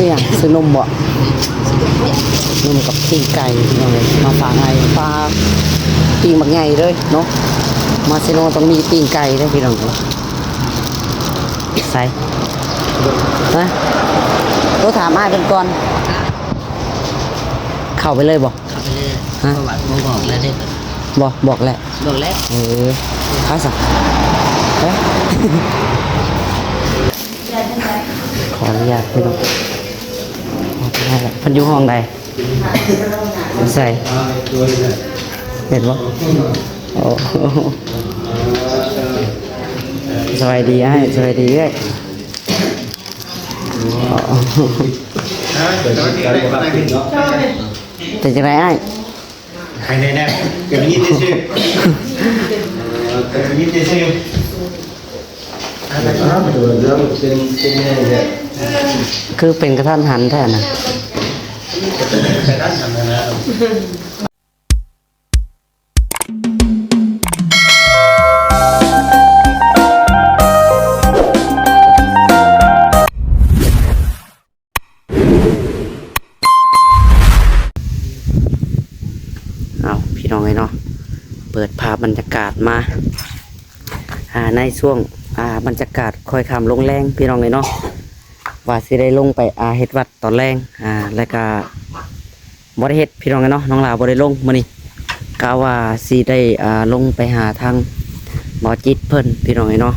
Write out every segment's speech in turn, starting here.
ຫຍັງ? ຊື້ນົມບໍ? ນົມກັບປີ້ງໄກ່ ພີ່ນ້ອງເອີຍ ມາຝາກອ້າຍ. ປາ ປີ້ງບັກໃຫຍ່ເລີຍເນາະ. ມາເຊໂນຕ້ອງມີປີ້ງໄກ່ເດ້ ພີ່ນ້ອງເອີຍ. ໃສ? ຮະ? ໂທຖາມອ້າຍເພິ່ນກ່ອນ. ເຂົ້າໄປເລີຍບໍ? ເຂົ້າໄປເລີຍ. ຮະ? ບໍ່ບອກແລ້ວເດ້. ບໍ່ ບອກແລ້ວ. ບອກແລ້ວ. ເອີ ໄປຊະ. ໄປ. ຂໍອະນຸຍາດພີ່ນ້ອງ ເພິ່ນຢູ່ຫ້ອງໃດ? ໃສ? ເຫັນບໍ່? ໂອ້ ສະບາຍດີອ້າຍ ສະບາຍດີເອື້ອຍ. ເປັນຈັ່ງໃດອ້າຍ? ໃຫ້ແນ່ໆ ກໍໄດ້ຍິນແຕ່ຊື່ ກໍໄດ້ຍິນແຕ່ຊື່. ອ້າວ ເປັນ ເປັນແນວໃດ? ຄືເປັນກະທັນຫັນແທ້ນະ. ກະທັນຫັນນະ. ເອົາ ພີ່ນ້ອງເອີຍເນາະ ເປີດພາບບັນຍາກາດມາ ອ່າ ໃນຊ່ວງ ອ່າ ບັນຍາກາດຄ້ອຍຄ່ຳລົງແລງ ພີ່ນ້ອງເອີຍເນາະ ວ່າຊິໄດ້ລົງໄປ ອ່າ ເຮັດວັດຕອນແລງ ອ່າ ແລ້ວກະ ບໍ່ໄດ້ເຮັດ ພີ່ນ້ອງເອີຍເນາະ ນ້ອງຫຼ້າບໍ່ໄດ້ລົງມື້ນີ້ ກະວ່າຊິໄດ້ ອ່າ ລົງໄປຫາທາງບໍ່ຈິດເພິ່ນ ພີ່ນ້ອງເອີຍເນາະ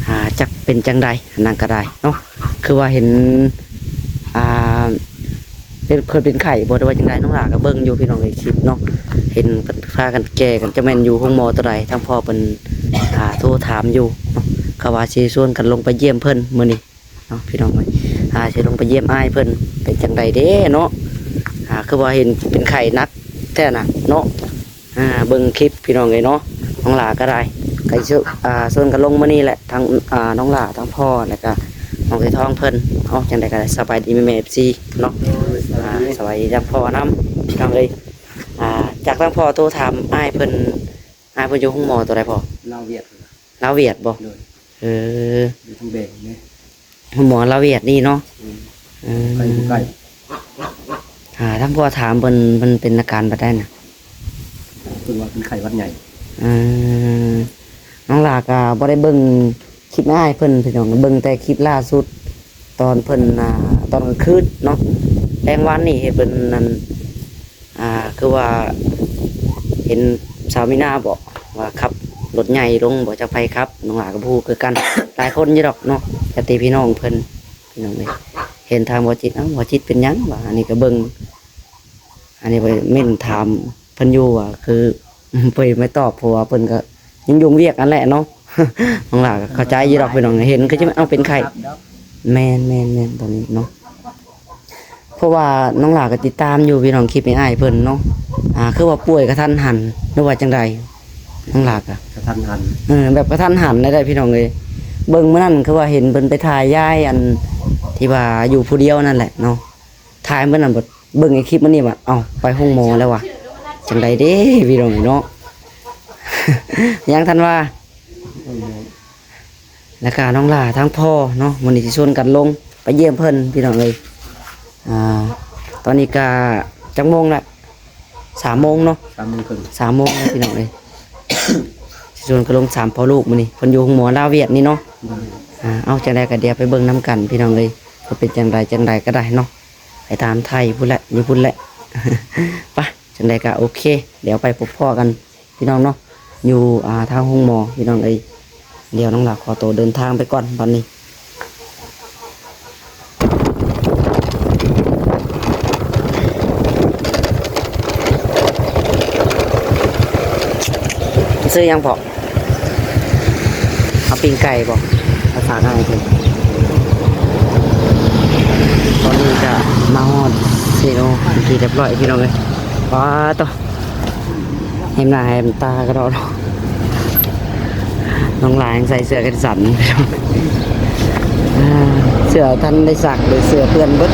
ອ່າ ຈັກເປັນຈັ່ງໃດ ອັນນັ້ນກະໄດ້ເນາະ ຄືວ່າເຫັນ ອ່າ ເປັນ ເພິ່ນເປັນໄຂ້ບໍ່ ຫຼືວ່າຈັ່ງໃດ ນ້ອງຫຼ້າກະເບິ່ງຢູ່ ພີ່ນ້ອງເອີຍ ຄລິບເນາະ ເຫັນເພິ່ນພາກັນແກ່ກັນ ຈັກແມ່ນຢູ່ໂຮງໝໍຕົວໃດ ທາງພໍ່ເພິ່ນ ອ່າ ໂທຖາມຢູ່ເນາະ ກະວ່າຊິຊວນກັນລົງໄປຢ້ຽມເພິ່ນມື້ນີ້ ເນາະ ພີ່ນ້ອງເອີຍ ອ່າ ຊິລົງໄປຢ້ຽມອ້າຍເພິ່ນ ເປັນຈັ່ງໃດເດ້ເນາະ ອ່າ ຄືວ່າເຫັນເປັນໄຂ້ໜັກແທ້ນະເນາະ ອ່າ ເບິ່ງຄລິບ ພີ່ນ້ອງເອີຍເນາະ ນ້ອງຫຼ້າກໍໄດ້ ກໍຊິ ອ່າ ຊວນກັນລົງມື້ນີ້ແຫຼະ ທັງ ອ່າ ນ້ອງຫຼ້າ ທັງພໍ່ ແລ້ວກໍນ້ອງໄກ່ທອງເພິ່ນເນາະ ຈັ່ງໃດກໍໄດ້ ສະບາຍດີແມ່ໆ ເອັຟຊີ ເນາະ ອ່າ ສະບາຍດີທັງພໍ່ນຳ ພີ່ນ້ອງເອີຍ ອ່າ ຈາກທາງພໍ່ໂທຖາມອ້າຍເພິ່ນ ອ້າຍເພິ່ນຢູ່ໂຮງໝໍຕົວໃດພໍ່? ລາວຫວຽດ. ລາວຫວຽດບໍ? ໂດຍ. ເອີ ຢູ່ທາງແບງນີ້ ໂຮງໝໍລາວຫວຽດນີ້ເນາະ. ອືມ ເອີ ໄກບໍ່ໄກ. ອ່າ ທາງພໍ່ຖາມເພິ່ນ ເພິ່ນເປັນອາການແບບໃດນະ? ເພິ່ນວ່າເປັນໄຂ້ຫວັດໃຫຍ່. ເອີ ນ້ອງຫຼ້າກໍບໍ່ໄດ້ເບິ່ງຄລິບອ້າຍເພິ່ນ ພີ່ນ້ອງ ເບິ່ງແຕ່ຄລິບລ່າສຸດ ຕອນເພິ່ນ ອ່າ ຕອນກາງຄືນເນາະ ແລງວານນີ້ເຫັນເພິ່ນນັ້ນ ອ່າ ຄືວ່າເຫັນສາວມີນາເບາະ ວ່າຂັບລົດໃຫຍ່ລົງເບາະ ຈັກໃຜຂັບ ນ້ອງຫຼ້າກໍບໍ່ຮູ້ຄືກັນ ຫຼາຍຄົນຢູ່ດອກເນາະ ຍາດຕິພີ່ນ້ອງເພິ່ນ ພີ່ນ້ອງເອີຍ ເຫັນທາງບໍ່ຈິດ ເອົ້າ ບໍ່ຈິດເປັນຫຍັງວ່າ ອັນນີ້ກໍເບິ່ງ ອັນນີ້ໄປເມັ້ນຖາມເພິ່ນຢູ່ວ່າ ຄືເພິ່ນໄປຕອບ ເພາະວ່າເພິ່ນກໍ ຍັງຫຍຸ້ງວຽກຫັ້ນແຫຼະເນາະ ນ້ອງຫຼ້າກໍເຂົ້າໃຈຢູ່ດອກພີ່ນ້ອງ ເຫັນຄືຈະ ເອົ້າ ເປັນໄຂ້ ແມ່ນໆໆ ຕອນນີ້ເນາະ ເພາະວ່ານ້ອງຫຼ້າກໍຕິດຕາມຢູ່ພີ່ນ້ອງ ຄລິບອ້າຍເພິ່ນເນາະ ອ່າ ຄືວ່າປ່ວຍກະທັນຫັນ ຫຼືວ່າຈັ່ງໃດ ນ້ອງຫຼ້າກໍ ກະທັນຫັນ ເອີ ແບບກະທັນຫັນໄດ້ພີ່ນ້ອງເອີຍ ເບິ່ງມື້ນັ້ນຄືວ່າເຫັນເພິ່ນໄປຖ່າຍຢາຍ ອັນທີ່ວ່າຢູ່ຜູ້ດຽວນັ້ນແຫຼະເນາະ ຖ່າຍມື້ນັ້ນ ເບິ່ງໄອ້ຄລິບມື້ນີ້ວ່າ ເອົ້າ ໄປໂຮງໝໍແລ້ວວ່າ ຈັ່ງໃດເດ້ພີ່ນ້ອງເນາະ ຍັງທັນວ່າ ແລ້ວກະນ້ອງຫຼ້າທາງພໍ່ເນາະ ມື້ນີ້ຊິຊວນກັນລົງໄປຢ້ຽມເພິ່ນພີ່ນ້ອງເອີຍ ອ່າ ຕອນນີ້ກະຈັກໂມງລະ ສາມໂມງເນາະ ສາມໂມງເຄິ່ງ ສາມໂມງແລ້ວພີ່ນ້ອງເອີຍ ຊິຊວນກັນລົງສາມພໍ່ລູກມື້ນີ້ ເພິ່ນຢູ່ໂຮງໝໍລາວຫວຽດນີ້ເນາະ ໂດຍ ອ່າ ເອົາ ຈັ່ງໃດກະດຽວໄປເບິ່ງນຳກັນພີ່ນ້ອງເອີຍ ວ່າເປັນຈັ່ງໃດຈັ່ງໃດກໍໄດ້ເນາະ ໄປຖາມໄຖ່ພຸ້ນແຫຼະ ຢູ່ພຸ້ນແຫຼະ ໄປ ຈັ່ງໃດກໍໂອເຄ ດຽວໄປພົບພໍ້ກັນພີ່ນ້ອງເນາະ ຢູ່ ອ່າ ທາງໂຮງໝໍພີ່ນ້ອງເອີຍ ດຽວນ້ອງຫຼ້າຂໍໂຕເດີນທາງໄປກ່ອນບັດນີ້ ຊື້ຫຍັງພໍ່? ເອົາປີ້ງໄກ່ບໍ? ພາສາໄທເພິ່ນ ຕອນນີ້ກະມາຮອດເຊໂນເປັນທີ່ຮຽບຮ້ອຍພີ່ນ້ອງເອີຍ ປາໂຕ ແຮມໜ້າແຮມຕາກະດອກ ນ້ອງຫຼ້າຍັງໃສ່ເສື້ອແຂນສັ້ນ ອ່າ ເສື້ອທັນໄດ້ຊັກເລີຍ ເສື້ອເປື້ອນເບິດ.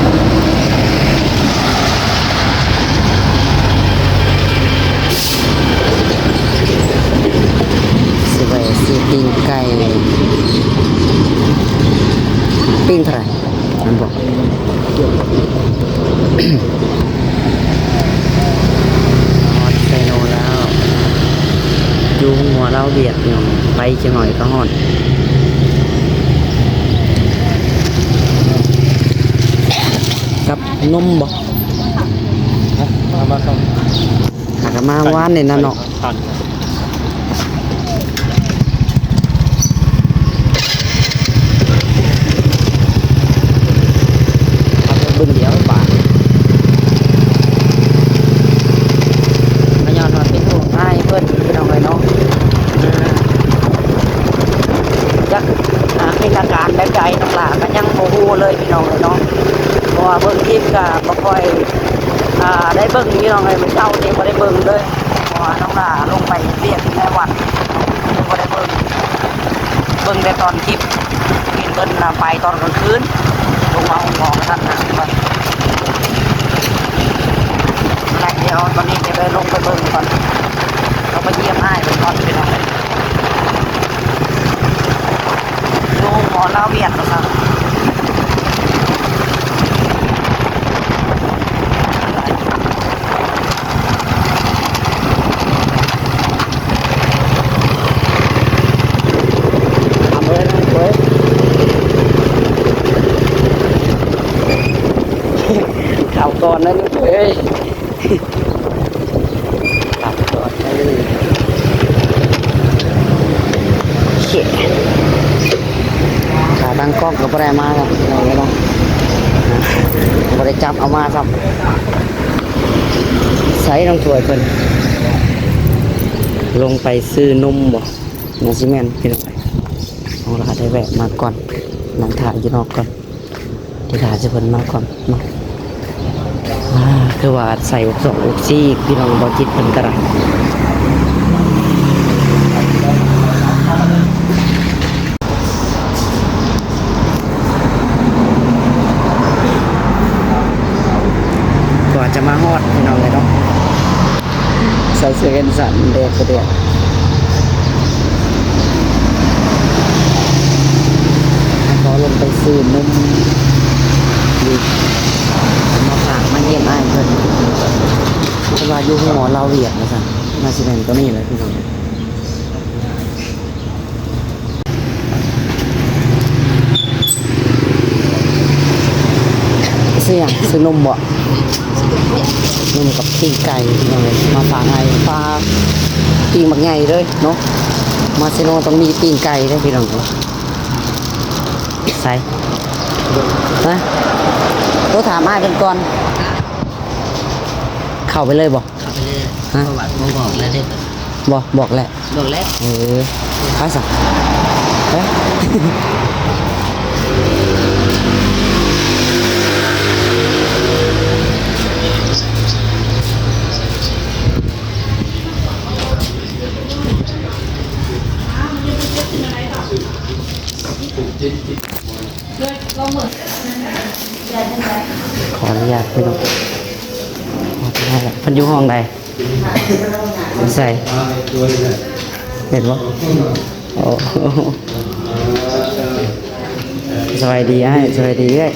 ຊິໄປຊື້ປີ້ງໄກ່ ປີ້ງເທົ່າໃດ? ມັນບອກ ຮອດໄຊໂນແລ້ວ ຢູ່ຫົວລາວຫວຽດພີ່ນ້ອງ ໄປຈັກໜ້ອຍກໍຮອດ ກັບນົມບໍ? ມາ ມາ ຫາກະມາວານນີ້ນະເນາະ. ເບິ່ງດຽວບາດ ມາຍ້ອນວ່າເປັນຫ່ວງອ້າຍເພິ່ນພີ່ນ້ອງເອີຍເນາະ. ຈັກ ອ່າ ເປັນອາການແບບໃດ ນ້ອງຫຼ້າກໍຍັງບໍ່ຮູ້ເລີຍພີ່ນ້ອງເອີຍເນາະ ເພາະວ່າເບິ່ງຄລິບກໍບໍ່ຄ່ອຍ ອ່າ ໄດ້ເບິ່ງພີ່ນ້ອງເອີຍ ມື້ເຊົ້ານີ້ບໍ່ໄດ້ເບິ່ງເລີຍ ເພາະວ່ານ້ອງຫຼ້າລົງໄປເຮັດວຽກຢູ່ໃນວັດ ບໍ່ໄດ້ເບິ່ງ ເບິ່ງແຕ່ຕອນຄລິບ ເຫັນເພິ່ນນະໄປຕອນກາງຄືນ ລົງມາໂຮງໝໍວ່າຊັ້ນນະ. ແລ້ວດຽວຕອນນີ້ຈະໄດ້ລົງໄປເບິ່ງກ່ອນ ເຮົາໄປຢ້ຽມອ້າຍເພິ່ນກ່ອນພີ່ນ້ອງເອີຍ. ໂອ້ ໝໍລາວຫວຽດວ່າຊັ້ນ. ເຂົ້າກ່ອນນະລູກເອີຍ. ເຂົ້າກ່ອນເລີຍ. ໂອເຄ ຂາຕັ້ງກ້ອງກໍບໍ່ໄດ້ເອົາມາແລ້ວ ພີ່ນ້ອງເອີຍເນາະ ບໍ່ໄດ້ຈັບເອົາມາຊ້ຳ. ໃສນ້ອງຖ້ວຍເພິ່ນ ລົງໄປຊື້ນົມບໍ? ໜ້າຊິແມ່ນພີ່ນ້ອງເອີຍ. ເຮົາລະໄດ້ແວະມາກ່ອນ ນັ່ງຖ້າຢູ່ນອກກ່ອນ. ທີ່ຖ້າຊິເພິ່ນມາກ່ອນເນາະ. ອ່າ ຄືວ່າໃສ່ອົກສອງອົກສີ່ອີກ ພີ່ນ້ອງ ບໍ່ຈິດເພິ່ນກໍໄດ້ ກວ່າຈະມາຮອດ ພີ່ນ້ອງເອີຍເນາະ. ໃສ່ເສື້ອແຂນສັ້ນ ແດດກໍແດດ ກໍລົງໄປຊື້ນົມຢູ່ ມາຝາກມາຢ້ຽມອ້າຍເພິ່ນ ເພິ່ນວ່າຢູ່ໂຮງໝໍລາວຫວຽດວ່າຊັ້ນ ໜ້າຊິແມ່ນຕົວນີ້ແຫຼະພີ່ນ້ອງ. ຊື້ຫຍັງ? ຊື້ນົມບໍ? ນົມກັບປີ້ງໄກ່ພີ່ນ້ອງເອີຍ ມາຝາກອ້າຍ. ປາ ປີ້ງບັກໃຫຍ່ເລີຍເນາະ ມາເຊໂນຕ້ອງມີປີ້ງໄກ່ເດ້ພີ່ນ້ອງ. ໃສ ຮະ? ໂທຖາມອ້າຍເພິ່ນກ່ອນ ເຂົ້າໄປເລີຍບໍ? ເຂົ້າໄປເລີຍ ຮະ? ເພາະວ່າບໍ່ບອກແລ້ວເດ້. ບໍ່ ບອກແລ້ວ ບອກແລ້ວ ເອີ ໄປຊະ ໄປ. ຂໍອະນຸຍາດພີ່ນ້ອງ ເພິ່ນຢູ່ຫ້ອງໃດ? ໃສ ເຫັນບໍ່? ໂອ້ ສະບາຍດີອ້າຍ ສະບາຍດີເອື້ອຍ.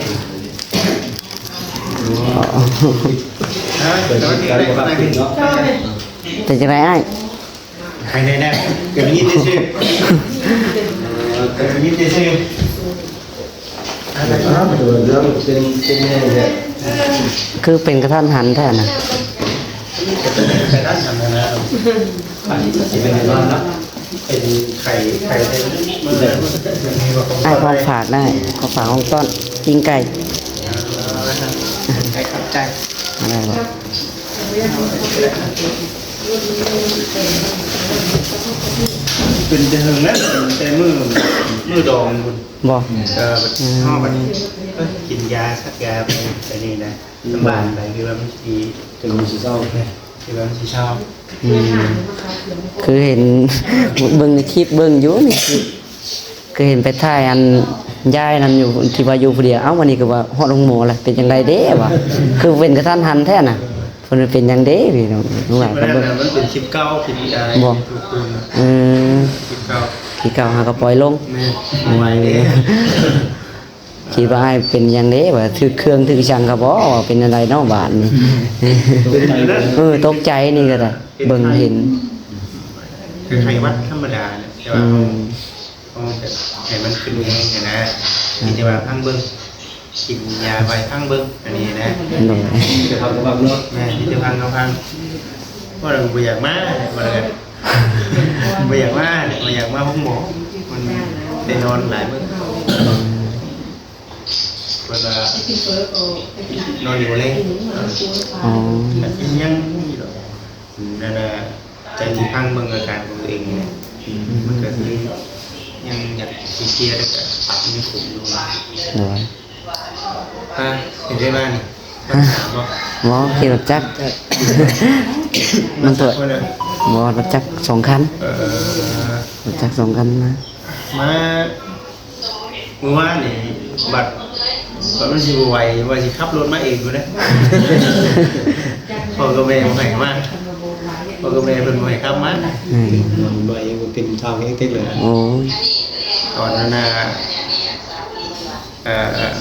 ເປັນຈັ່ງໃດອ້າຍ? ໃຫ້ແນ່ໆ ກໍໄດ້ຍິນແຕ່ຊື່ ກໍໄດ້ຍິນແຕ່ຊື່. ຄືເປັນກະທັນຫັນແທ້ນະ? ກະທັນຫັນນະ ຊິເປັນນອນເນາະ ເປັນໄຂ້ ໄຂ້ເຕັມມື້. ອ້າຍ ຂອງຝາກນະ ຂອງຝາກຂອງຕ້ອນ ປີ້ງໄກ່. ຂອບໃຈ. ເປັນແຕ່ເຫິງແລ້ວ ແຕ່ມື້ ມື້ດອງພຸ້ນ. ບໍ່ ເອີ ເຮົາບັດ ເອີ ກິນຢາ ສັກຢາໄປ ໄປນີ້ນະ ສຳບາຍໄປ ຄືວ່າມັນຊິ ຄືວ່າມັນຊິເຊົາ ຄືວ່າມັນຊິເຊົາ. ອືມ ຄືເຫັນເບິ່ງໃນຄລິບ ເບິ່ງຢູ່ໃນຄລິບ ຄືເຫັນໄປຖ່າຍອັນ ຍາຍນັ້ນຢູ່ ທີ່ວ່າຢູ່ຜູ້ດຽວ. ເອົ້າ ວັນນີ້ຄືວ່າຮອດໂຮງໝໍແລ້ວ ເປັນຈັ່ງໃດເດ້ວະ? ຄືເປັນກະທັນຫັນແທ້ນະ. ເພິ່ນເປັນຫຍັງເດ້ພີ່ນ້ອງ? ນ້ອງຫຼ້າ ເພິ່ນວ່າ ມັນເປັນຄລິບເກົ່າ ຄລິບທີ່ອ້າຍ ບໍ່ ເອີ ຄລິບເກົ່າ ຄລິບເກົ່າຫາກໍປ່ອຍລົງ. ແມ່ນ ບໍ່ໄຫວເດ້. ຄິດວ່າອ້າຍເປັນຫຍັງເດ້ ວ່າຖືກເຄື່ອງຖືກຫຍັງກະບໍ່ ວ່າເປັນອັນໃດເນາະບາດນີ້. ເອີ ຕົກໃຈນີ້ກະໄດ້ ເບິ່ງເຫັນ ຄືໄຂ້ຫວັດທຳມະດາແຫຼະ ແຕ່ວ່າ ອືມ ເຮົາ ເຮົາແບບໃຫ້ມັນຂຶ້ນແຮງຫັ້ນນະ ມີແຕ່ວ່າພັງເບິ່ງ ກິນຢາໄວ້ພັງເບິ່ງ ອັນນີ້ນະ. ໂດຍ ມີແຕ່ພັງເນາະ ແມ່ນ ມີແຕ່ພັງເນາະ ພັງ ເວົ້າແລ້ວກະບໍ່ຢາກມາ ເວົ້າແລ້ວກະບໍ່ຢາກມາ ບໍ່ຢາກມາໂຮງໝໍ ມັນໄດ້ນອນຫຼາຍມື້. ເພິ່ນວ່ານອນຢູ່ບໍ່ແລງ. ອໍ ກະຍັງມີດອກ ນັ້ນນະ ແຕ່ຊິຟັງເບິ່ງອາການຂອງຕົວເອງນີ້ແຫຼະ ອືມ ມັນກະຊິຍັງຢາກເຄຍ ແຕ່ກະປັບມີຜົນຢູ່. ໂດຍ ອາ ເປັນໄດ້ມານີ້ ຮະ ບໍ່ ຂີ່ລົດຈັກ ມັນຕົວະ ບໍ່ ລົດຈັກສອງຄັນ. ເອີ ລົດຈັກສອງຄັນມາ ມາ ມື້ວານນີ້ບັດ ບັດມັນຊິບໍ່ໄຫວ ວ່າຊິຂັບລົດມາເອງພຸ້ນນະ ພໍ່ກັບແມ່ບໍ່ໃຫ້ມາ ພໍ່ກັບແມ່ເພິ່ນບໍ່ໃຫ້ຂັບມາ. ອືມ ບໍ່ໄຫວ ບໍ່ເຕັມທາງເຮັດເລີຍ. ໂອ້ຍ ຕອນນັ້ນນະ ເອີ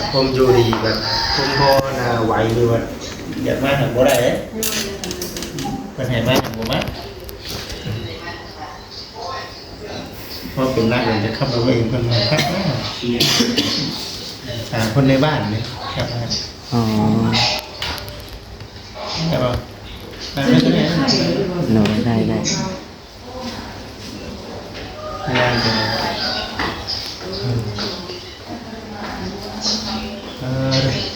ຄວາມໂຈດີບັດ ຄວາມພໍ່ນະໄຫວຢູ່ບັດ ຢາກມາຫາບໍ່ໄດ້ເດ້ ເພິ່ນໃຫ້ມາຫາບໍ່ມາ. ພໍເປັນນັກເລີຍຈະຂັບລົດເອງ ເພິ່ນໃຫ້ຂັບນະ ຫາຄົນໃນບ້ານເດ້ຂັບນະ. ອໍ ໄດ້ບໍ່? ໄດ້ ໄດ້ ໄດ້ ເອີ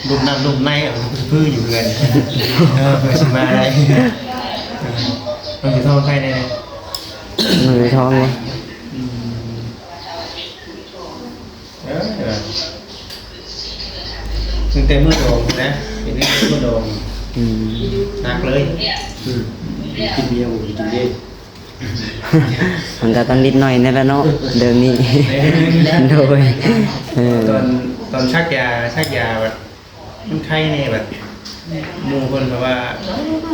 ລູບນ້ຳລູບໃນ ເອີ ຄືຢູ່ເຮືອນ ເອີ ເພິ່ນຊິມາໄດ້ ເອີ ນ້ອງສີທອງໄຄແດ່ ນ້ອງສີທອງບໍ່? ອືມ ເອີ ຕັ້ງແຕ່ມື້ດອງພຸ້ນນະ ເປັນຕັ້ງແຕ່ມື້ດອງ ອືມ ໜັກເລີຍ ອືມ ກິນເບຍບໍ່ກິນເບຍ. ມັນກະຕ້ອງນິດໜ້ອຍນີ້ແຫຼະເນາະ ເລື່ອງນີ້ ໂດຍ ເອີ ຕອນ ຕອນສັກຢາ ສັກຢາບັດ ມັນໄຄແດ່ບັດ ໝູ່ເພິ່ນກະວ່າ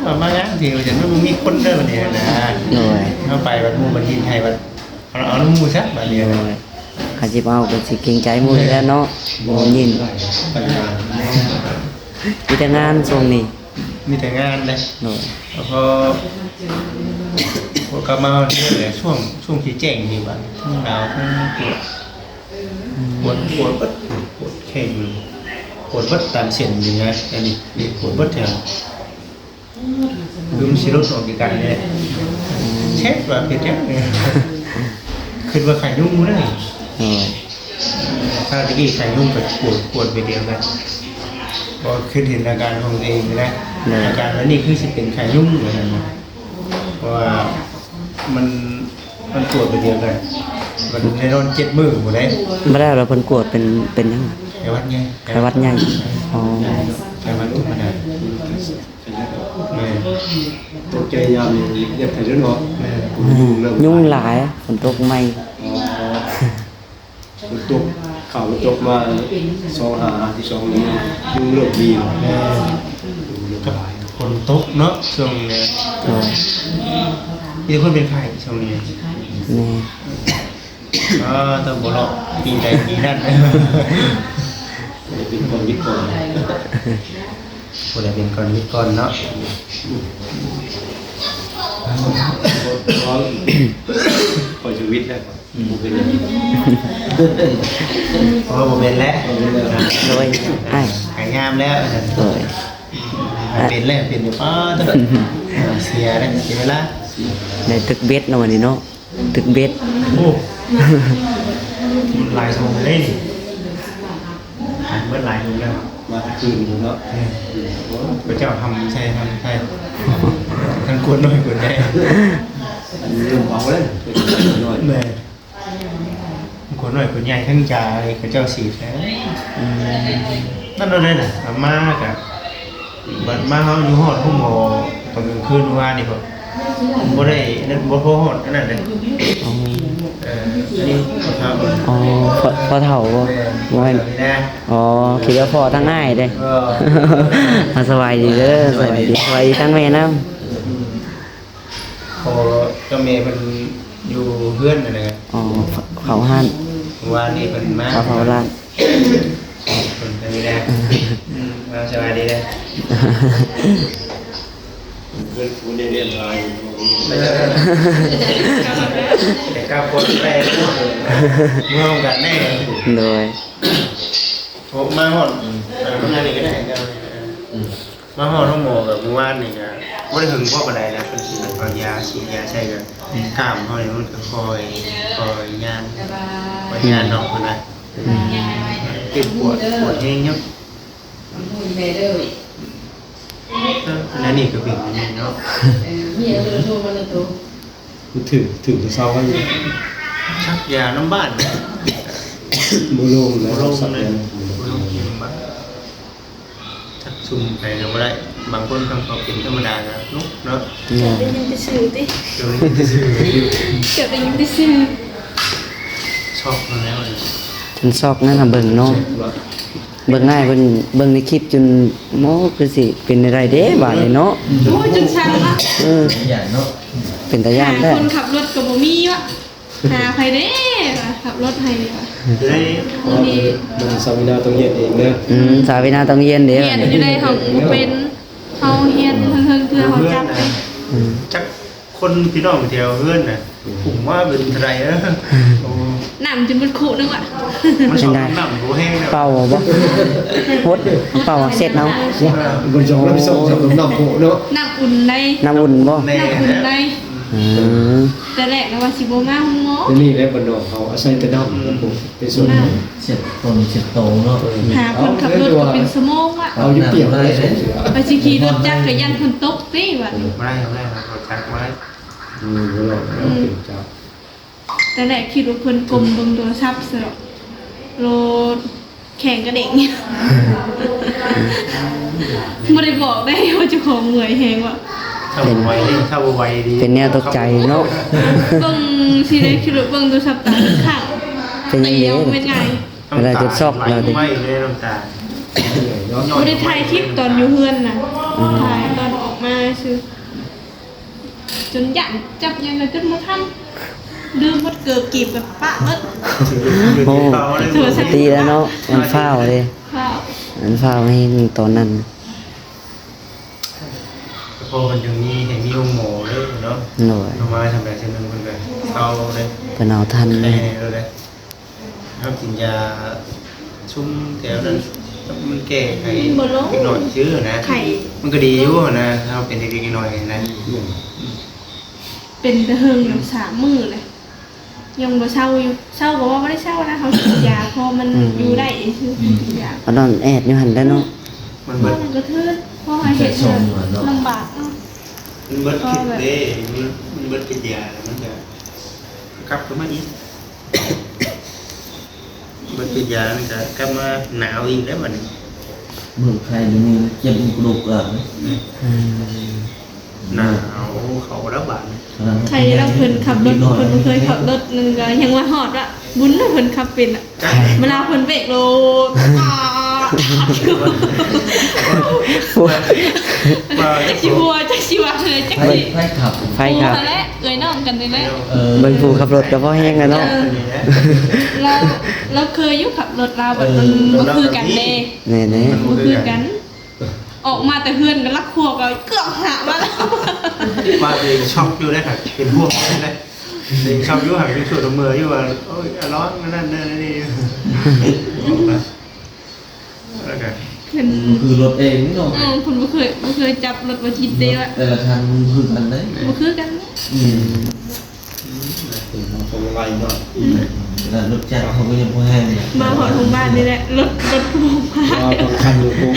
ເອີ ມາງານທີ່ວ່າຊັ້ນ ມັນບໍ່ມີຄົນເດີບັດນີ້ນະ ໂດຍ ເຮົາໄປບັດໝູ່ບັດຍິນໃຫ້ບັດ ເອົາ ເອົານຳໝູ່ຊະບັດນີ້ ໂດຍ ຄັນຊິເອົາກະຊິເກງໃຈໝູ່ແລ້ວເນາະ ໝູ່ຍິນ ມີແຕ່ງານຊ່ວງນີ້ ມີແຕ່ງານເດ້ ໂດຍ ແລ້ວພໍ ພໍກັບມາຮອດເຮືອນແຫຼະ ຊ່ວງ ຊ່ວງທີ່ແຈ້ງນີ້ບາດ ທັງໜາວທັງປວດ ປວດ ປວດເບິດ ປວດແຂ້ງ ປວດເບິດຕາມເສັ້ນນີ້ນະ ອັນນີ້ ນີ້ປວດເບິດແຖວ ຄືມັນຊິຫຼຸດອອກຄືກັນນີ້ແຫຼະ ເຊັດວ່າເປັນຫຍັງ ຄິດວ່າໄຂ້ຍຸງເລີຍ ໂດຍ ຄາວຕະກີ້ໄຂ້ຍຸງກະປວດ ປວດແບບດຽວກັນ ພໍຄິດເຫັນອາການຂອງຕົວເອງນີ້ນະ ໂດຍ ອາການອັນນີ້ຄືຊິເປັນໄຂ້ຍຸງວ່າຊັ້ນນະ ເພາະວ່າມັນ ມັນປວດແບບດຽວກັນ ມັນໄດ້ນອນເຈັດມື້ພຸ້ນເດ້ ບໍ່ໄດ້ ແລ້ວເພິ່ນກວດເປັນ ເປັນຫຍັງ? ໄຂ້ຫວັດໃຫຍ່ ໄຂ້ຫວັດໃຫຍ່ ອໍ ໄຂ້ຫວັດທຳມະດາ ແມ່ນ ຕົກໃຈຍາມນີ້ ຢາກໄຂ້ເນາະ ແມ່ນ ຍຸງເລີ່ມ ຍຸງຫຼາຍ ຝົນຕົກໃໝ່ ອໍ ຝົນຕົກ ເຂົ້າຝົນຕົກມາສອງຫ້າຫ້າສິບສອງນີ້ ຍຸງເລີ່ມມີ ແມ່ນ ຝົນຕົກເນາະ ຊ່ວງນີ້ ໂດຍ ມີແຕ່ຄົນເປັນໄຂ້ຊ່ວງນີ້ ແມ່ນ ອ່າ ຕ້ອງບໍ່ເລາະ ປີໃດປີນັ້ນ ເປັນຄົນວິດກ່ອນ ຜູ້ໃດເປັນກ່ອນ ເປັນກ່ອນເນາະ ຂ້ອຍຊີວິດແລ້ວ ອືມ ບໍ່ເປັນແລ້ວ ອໍ ບໍ່ເປັນແລ້ວ ບໍ່ເປັນແລ້ວ ໂດຍ ອ້າຍ ຫາຍາມແລ້ວ ໂດຍ ເປັນແລ້ວ ເປັນຢູ່ ປ້າ ເສຍແລ້ວ ເສຍເວລາ ໄດ້ຕຶກເບັດເນາະ ວັນນີ້ເນາະ. ຕຶກເບັດ ໂອ້ ມັນຫຼາຍຊົ່ວໂມງເດ້ ເບິດຫຼາຍຊົ່ວໂມງແລ້ວ ມາຄືນຢູ່ເນາະ ເອີ ໂອ້ ພະເຈົ້າທຳໃສ່ ທຳໃສ່ທັງກວດນ້ອຍກວດໃຫຍ່ ອັນນີ້ເລີ່ມເບົາແລ້ວ ກວດນ້ອຍ ແມ່ນ ກວດນ້ອຍກວດໃຫຍ່ ທັງຢາເຂົາເຈົ້າສີດໃສ່ ອືມ ນັ້ນໂລດເດ້ນະ ເອົາມາກະ ບັດມາເຮົາຢູ່ຮອດໂຮງໝໍຕອນກາງຄືນມື້ວານນີ້ ບໍ່ໄດ້ ບໍ່ພໍຮອດອັນນັ້ນເດ້ ອໍ ເອີ ອັນນີ້ພໍ່ເຖົ້າ ອໍ ພໍ່ ພໍ່ເຖົ້າບໍ່ ແມ່ນ ບໍ່ແມ່ນ ພໍ່ເຖົ້ານີ້ນະ ອໍ ຄິດວ່າພໍ່ທາງອ້າຍເດ້ ບໍ່ ອ່າ ສະບາຍດີເດີ ສະບາຍດີ ສະບາຍດີທາງແມ່ນຳ ອືມ ພໍ່ກັບແມ່ເພິ່ນຢູ່ເຮືອນຫັ້ນແຫຼະ ອໍ ເຝົ້າຮ້ານ ວານນີ້ເພິ່ນມາ ເຝົ້າ ເຝົ້າຮ້ານ ເປັນໄງແດ່? ອືມ ມາສະບາຍດີເດີ. ເພິ່ນຜູ້ໄດ້ຮຽນຫຼາຍຢູ່ ແຕ່ເກົ່າຄົນໄປເນາະ ເມືອງກັນແນ່. ໂດຍ ໂອ້ ມາຮອດ ອືມ ເອີ ມານີ້ກໍໄດ້ ອືມ ມາຮອດໂຮງໝໍກໍມື້ວານນີ້ກໍບໍ່ໄດ້ເຖິງພໍປານໃດນະ ເພິ່ນຊິເອົາຢາ ສີດຢາໃສ່ກໍ ອືມ ກ້າມເຮົານີ້ມັນກໍຄ່ອຍ ຄ່ອຍຍານ ຄ່ອຍຍານອອກຫັ້ນນະ. ອືມ ເຈັບປວດ ປວດແຮງຢູ່. ເອີ ອັນນີ້ກໍເປັນອັນນີ້ເນາະ ເອີ ມີເບີໂທມາແລ້ວໂຕ ຖືກ ຖືກແຕ່ເຊົ້າຢູ່ ສັກຢານຳບ້ານ ບໍ່ລົງແລ້ວ ບໍ່ລົງເລີຍ ສັກຢານຳບ້ານ ສັກຊຸມໄປກໍບໍ່ໄດ້ ບາງຄົນເຂົາເປັນທຳມະດາກໍລຸກເນາະ ເຈົ້າໄດ້ຍິນແຕ່ຊື່ຕິ ເຈົ້າໄດ້ຍິນແຕ່ຊື່ ເຈົ້າໄດ້ຍິນແຕ່ຊື່ ຊອກມາແລ້ວ ເພິ່ນຊອກນັ້ນນະ ເບິ່ງເນາະ. ເບິ່ງອ້າຍເພິ່ນເບິ່ງໃນຄລິບຈົນ ໂອ້ ຄືຊິເປັນແນວໃດເດ້ບາດນີ້ເນາະ ໂອ້ຍ ຈົນສັ່ນລະ ເອີ ຢ້ານເນາະ ເປັນຕາຢ້ານແທ້ ຫາຄົນຂັບລົດກໍບໍ່ມີວະ ຫາໃຜເດ້ວະ ຂັບລົດໃຫ້ວະ ເບິ່ງສາວວິນາຕ້ອງຮຽນເອງເດີ ອືມ ສາວວິນາຕ້ອງຮຽນເດ້ ຮຽນຢູ່ໃດເຮົາບໍ່ເປັນ ເຮົາຮຽນເທິງໆ ເທື່ອເຮົາຈັບເດ້ ອືມ ຈັກ ຄົນພີ່ນ້ອງແຖວເຮືອນນະ ອືມ ຜົມວ່າເປັນເທົ່າໃດເອີ ໂອ້ ນ້ຳຈົນໝົດຄຸໜຶ່ງວະ ມັນຊອກນ້ຳບໍ່ແຮງແລ້ວ ເປົ່າບໍ່? ຫົດ ເປົ່າເຊັດເອົາ ເອີ ມັນຊອກນ້ຳ ຊອກນ້ຳໂພເນາະ ນ້ຳອຸ່ນໃດ ນ້ຳອຸ່ນບໍ່? ແມ່ນ ນ້ຳອຸ່ນໃດ ອືມ ແຕ່ແລກລະວ່າຊິບໍ່ມາໂຮງໝໍ ດຽວນີ້ແຫຼະ ບ້ານນອກເຮົາອາໄສແຕ່ນ້ຳ ອືມ ເປັນສ່ວນ ເຊັດຕົນເຊັດໂຕເນາະ ເອີ ຫາຄົນຂັບລົດກໍເປັນຊົ່ວໂມງວະ ເອົາຢູ່ປຽກໄດ້ ໄປຊິຂີ່ລົດຈັກກໍຢ້ານຝົນຕົກຕິ ບາດນີ້ ບໍ່ໄດ້ ບໍ່ໄດ້ ລົດຈັກບໍ່ໄດ້ ອືມ ບໍ່ໄດ້ ອືມ ເປັນຈັກ ແຕ່ແລກຄິດວ່າເພິ່ນກົ້ມເບິ່ງໂທລະສັບຊະດອກ ໂລດແຂ້ງກະເດັງ ບໍ່ໄດ້ບອກໄດ້ວ່າເຈົ້າຂອງເມື່ອຍແຮງວ່າ ຖ້າບໍ່ໄວ ຖ້າບໍ່ໄວດີ ເປັນແນວຕົກໃຈເນາະ ເບິ່ງຊິໄດ້ຄິດວ່າເບິ່ງໂທລະສັບຕາຄ້າງ ເປັນຫຍັງເດ້ ເປັນຫຍັງ ເວລາຈະຊອກແລ້ວເດ້ ບໍ່ໄດ້ຖ່າຍຄລິບຕອນຢູ່ເຮືອນນະ ອືມ ຖ່າຍຕອນອອກມາຊື່ ຈົນຢ້ານຈັບຫຍັງກໍຈົນບໍ່ທັນ ລືມໝົດເກີບກີບກັບປະເບິດ ໂອ້ ປົກກະຕິແລ້ວເນາະ ມັນຟ້າວເດ້ ຟ້າວ ມັນຟ້າວແຮງຕອນນັ້ນ ເພາະມັນຍັງມີ ໃຫ້ມີໂຮງໝໍເດີເນາະ ໂດຍ ເຮົາມາທຳໃດເທື່ອໜຶ່ງເພິ່ນກໍເຊົາເດ້ ເພິ່ນເອົາທັນເດ້ ເຮົາກິນຢາຊຸມແຖວນັ້ນ ມັນແກ້ໄຂ ມັນບໍ່ລົງ ເດັກນ້ອຍຊື່ນະ ໄຂ້ ມັນກໍດີຢູ່ຫັ້ນນະ ເຮົາເປັນເດັກໆນ້ອຍໆນະ ອືມ ເປັນແຕ່ເຫິງແລ້ວ ສາມມື້ແລ້ວ ຍັງບໍ່ເຊົາຢູ່ ເຊົາກໍວ່າບໍ່ໄດ້ເຊົານະ ເຮົາກິນຢາພໍມັນ ອືມ ຢູ່ໄດ້ຊື່ ອືມ ກິນຢາ ເອົານອນແອດຢູ່ຫັ້ນແຫຼະເນາະ ມັນເບິດ ມັນກະເທີນ ພໍໃຫ້ເຮັດ ລຳບາກເນາະ ມັນເບິດພິດເດ້ ມັນ ມັນເບິດກິນຢາແລ້ວ ມັນກະກັບຄືນມາອີກ. ບໍ່ກິນຢານີ້ກະກັບມາໜາວອີກແລ້ວບັດນີ້ ເບິ່ງໄຂ້ດຽວນີ້ເຈັບກະດູກກະ ອືມ ໜາວເຂົ້າແລ້ວບາດນີ້ ໄຂ້ແລ້ວ ເພິ່ນຂັບລົດ ເພິ່ນບໍ່ເຄີຍຂັບລົດ ນັ້ນກະຍັງວ່າຮອດວ່າ ບຸນເພິ່ນຂັບເປັນ ເວລາເພິ່ນເບຣກໂລດ ຈັກຊິຫົວ ຈັກຊິວ່າເລີຍ ຈັກຊິ ໃຜຂັບ ໃຜຂັບ ເອື້ອຍນ້ອງກັນນີ້ແຫຼະ ເອີ ເບິ່ງຜູ້ຂັບລົດກໍພໍແຮງແລ້ວເນາະ ເອີ ລາວ ລາວເຄີຍຢູ່ຂັບລົດລາວ ແບບມັນບໍ່ຄືກັນເດ້ ແນ່ໆ ມັນບໍ່ຄືກັນ ອອກມາແຕ່ເຮືອນກໍລັກຄົວກໍເກືອບຫາມາແລ້ວ ວ່າຕົວເອງຊັອກຢູ່ເດ້ ເປັນຫ່ວງເດ້ ຕົວເອງຊັອກຢູ່ ຫາກຍັງຊວນເມືອຢູ່ວ່າ ໂອ້ຍ ອາລອນ ນັ້ນນັ້ນນີ້ ແລ້ວກະ ເພິ່ນ ຄືລົດເອງເນາະ ເອີ ເພິ່ນບໍ່ເຄີຍ ບໍ່ເຄີຍຈັບລົດວ່າຈິດເດ້ວ່າ ແຕ່ລະຄັນມັນບໍ່ຄືກັນເດ້ ບໍ່ຄືກັນເນາະ ອືມ ເປັນເຮົາກໍບໍ່ໄວເນາະ ອືມ ແລ້ວລົດຈັກເຮົາກໍຍັງບໍ່ແຮງ ມາຮອດໂຮງບານນີ້ແຫຼະ ລົດ ລົດໂຮງບານ ວ່າບາງຄັນໂຮງ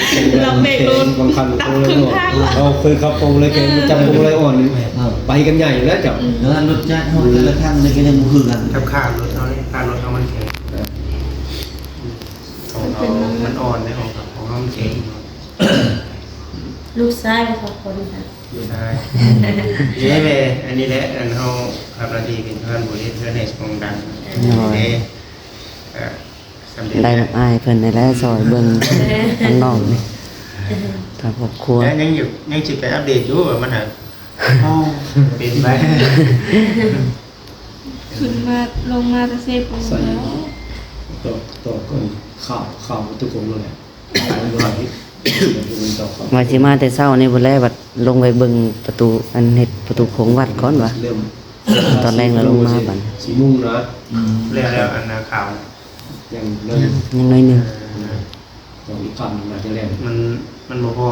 ບາງຄັນໂຮງເລີຍເນາະ ເຮົາເຄີຍຂັບໂຮງເລີຍ ແຕ່ບໍ່ຈັບພວງມາໄລອ່ອນ ເອີ ໄປກັນໃຫຍ່ຢູ່ແລ້ວເຈົ້າ ອືມ ແລ້ວລົດຈັກເຮົາແຕ່ລະຄັນນີ້ກໍຍັງບໍ່ຄືກັນ ກັບຂ້າງລົດເຮົານີ້ ຂ້າງລົດເຮົາມັນແຂງ ຂອງເຮົາມັນອ່ອນເດ້ ຂອງເຮົາ ຂອງເຮົາມັນແຂງ ລູກຊາຍສອງຄົນ ໃຊ່ ເອີ ແມ່ ອັນນີ້ແຫຼະ ອັນເຮົາຮັບໜ້າທີ່ເປັນປະທານບໍລິສັດ ເພື່ອໃຫ້ສະໂພງດັງ ໂດຍ ເດ້ ເອີ ສຳເລັດ ໄດ້ນຳອ້າຍເພິ່ນນີ້ແຫຼະ ຊ່ອຍເບິ່ງທາງນ້ອງນີ້ ທາງຄອບຄົວ ແລ້ວຍັງຢູ່ ຍັງຊິໄປອັບເດດຢູ່ວ່າມັນຫາ ອໍ ເປັນໄປ ຂຶ້ນມາ ລົງມາແຕ່ເຊໂປ ໃສ່ ແລ້ວ ຕໍ່ ຕໍ່ກ່ອນ ຂາວ ຂາວທຸກຄົນແຫຼະ. ວ່າຊິມາແຕ່ເຊົ້ານີ້ພຸ້ນແຫຼະ ບັດລົງໄປເບິ່ງປະຕູ ອັນເຮັດປະຕູໂຂງວັດກ່ອນວ່າ ເລີ່ມ ຕອນແລງແລ້ວລົງມາບັດ ສີ່ໂມງນະ ອືມ ແລ້ວ ແລ້ວອັນນາຂາວ ຍັງ ຍັງໜ້ອຍໜຶ່ງ ເອີ ຕ້ອງອີກຄຳໜຶ່ງໜ້າຈະແລ້ວ ມັນ ມັນບໍ່ພໍ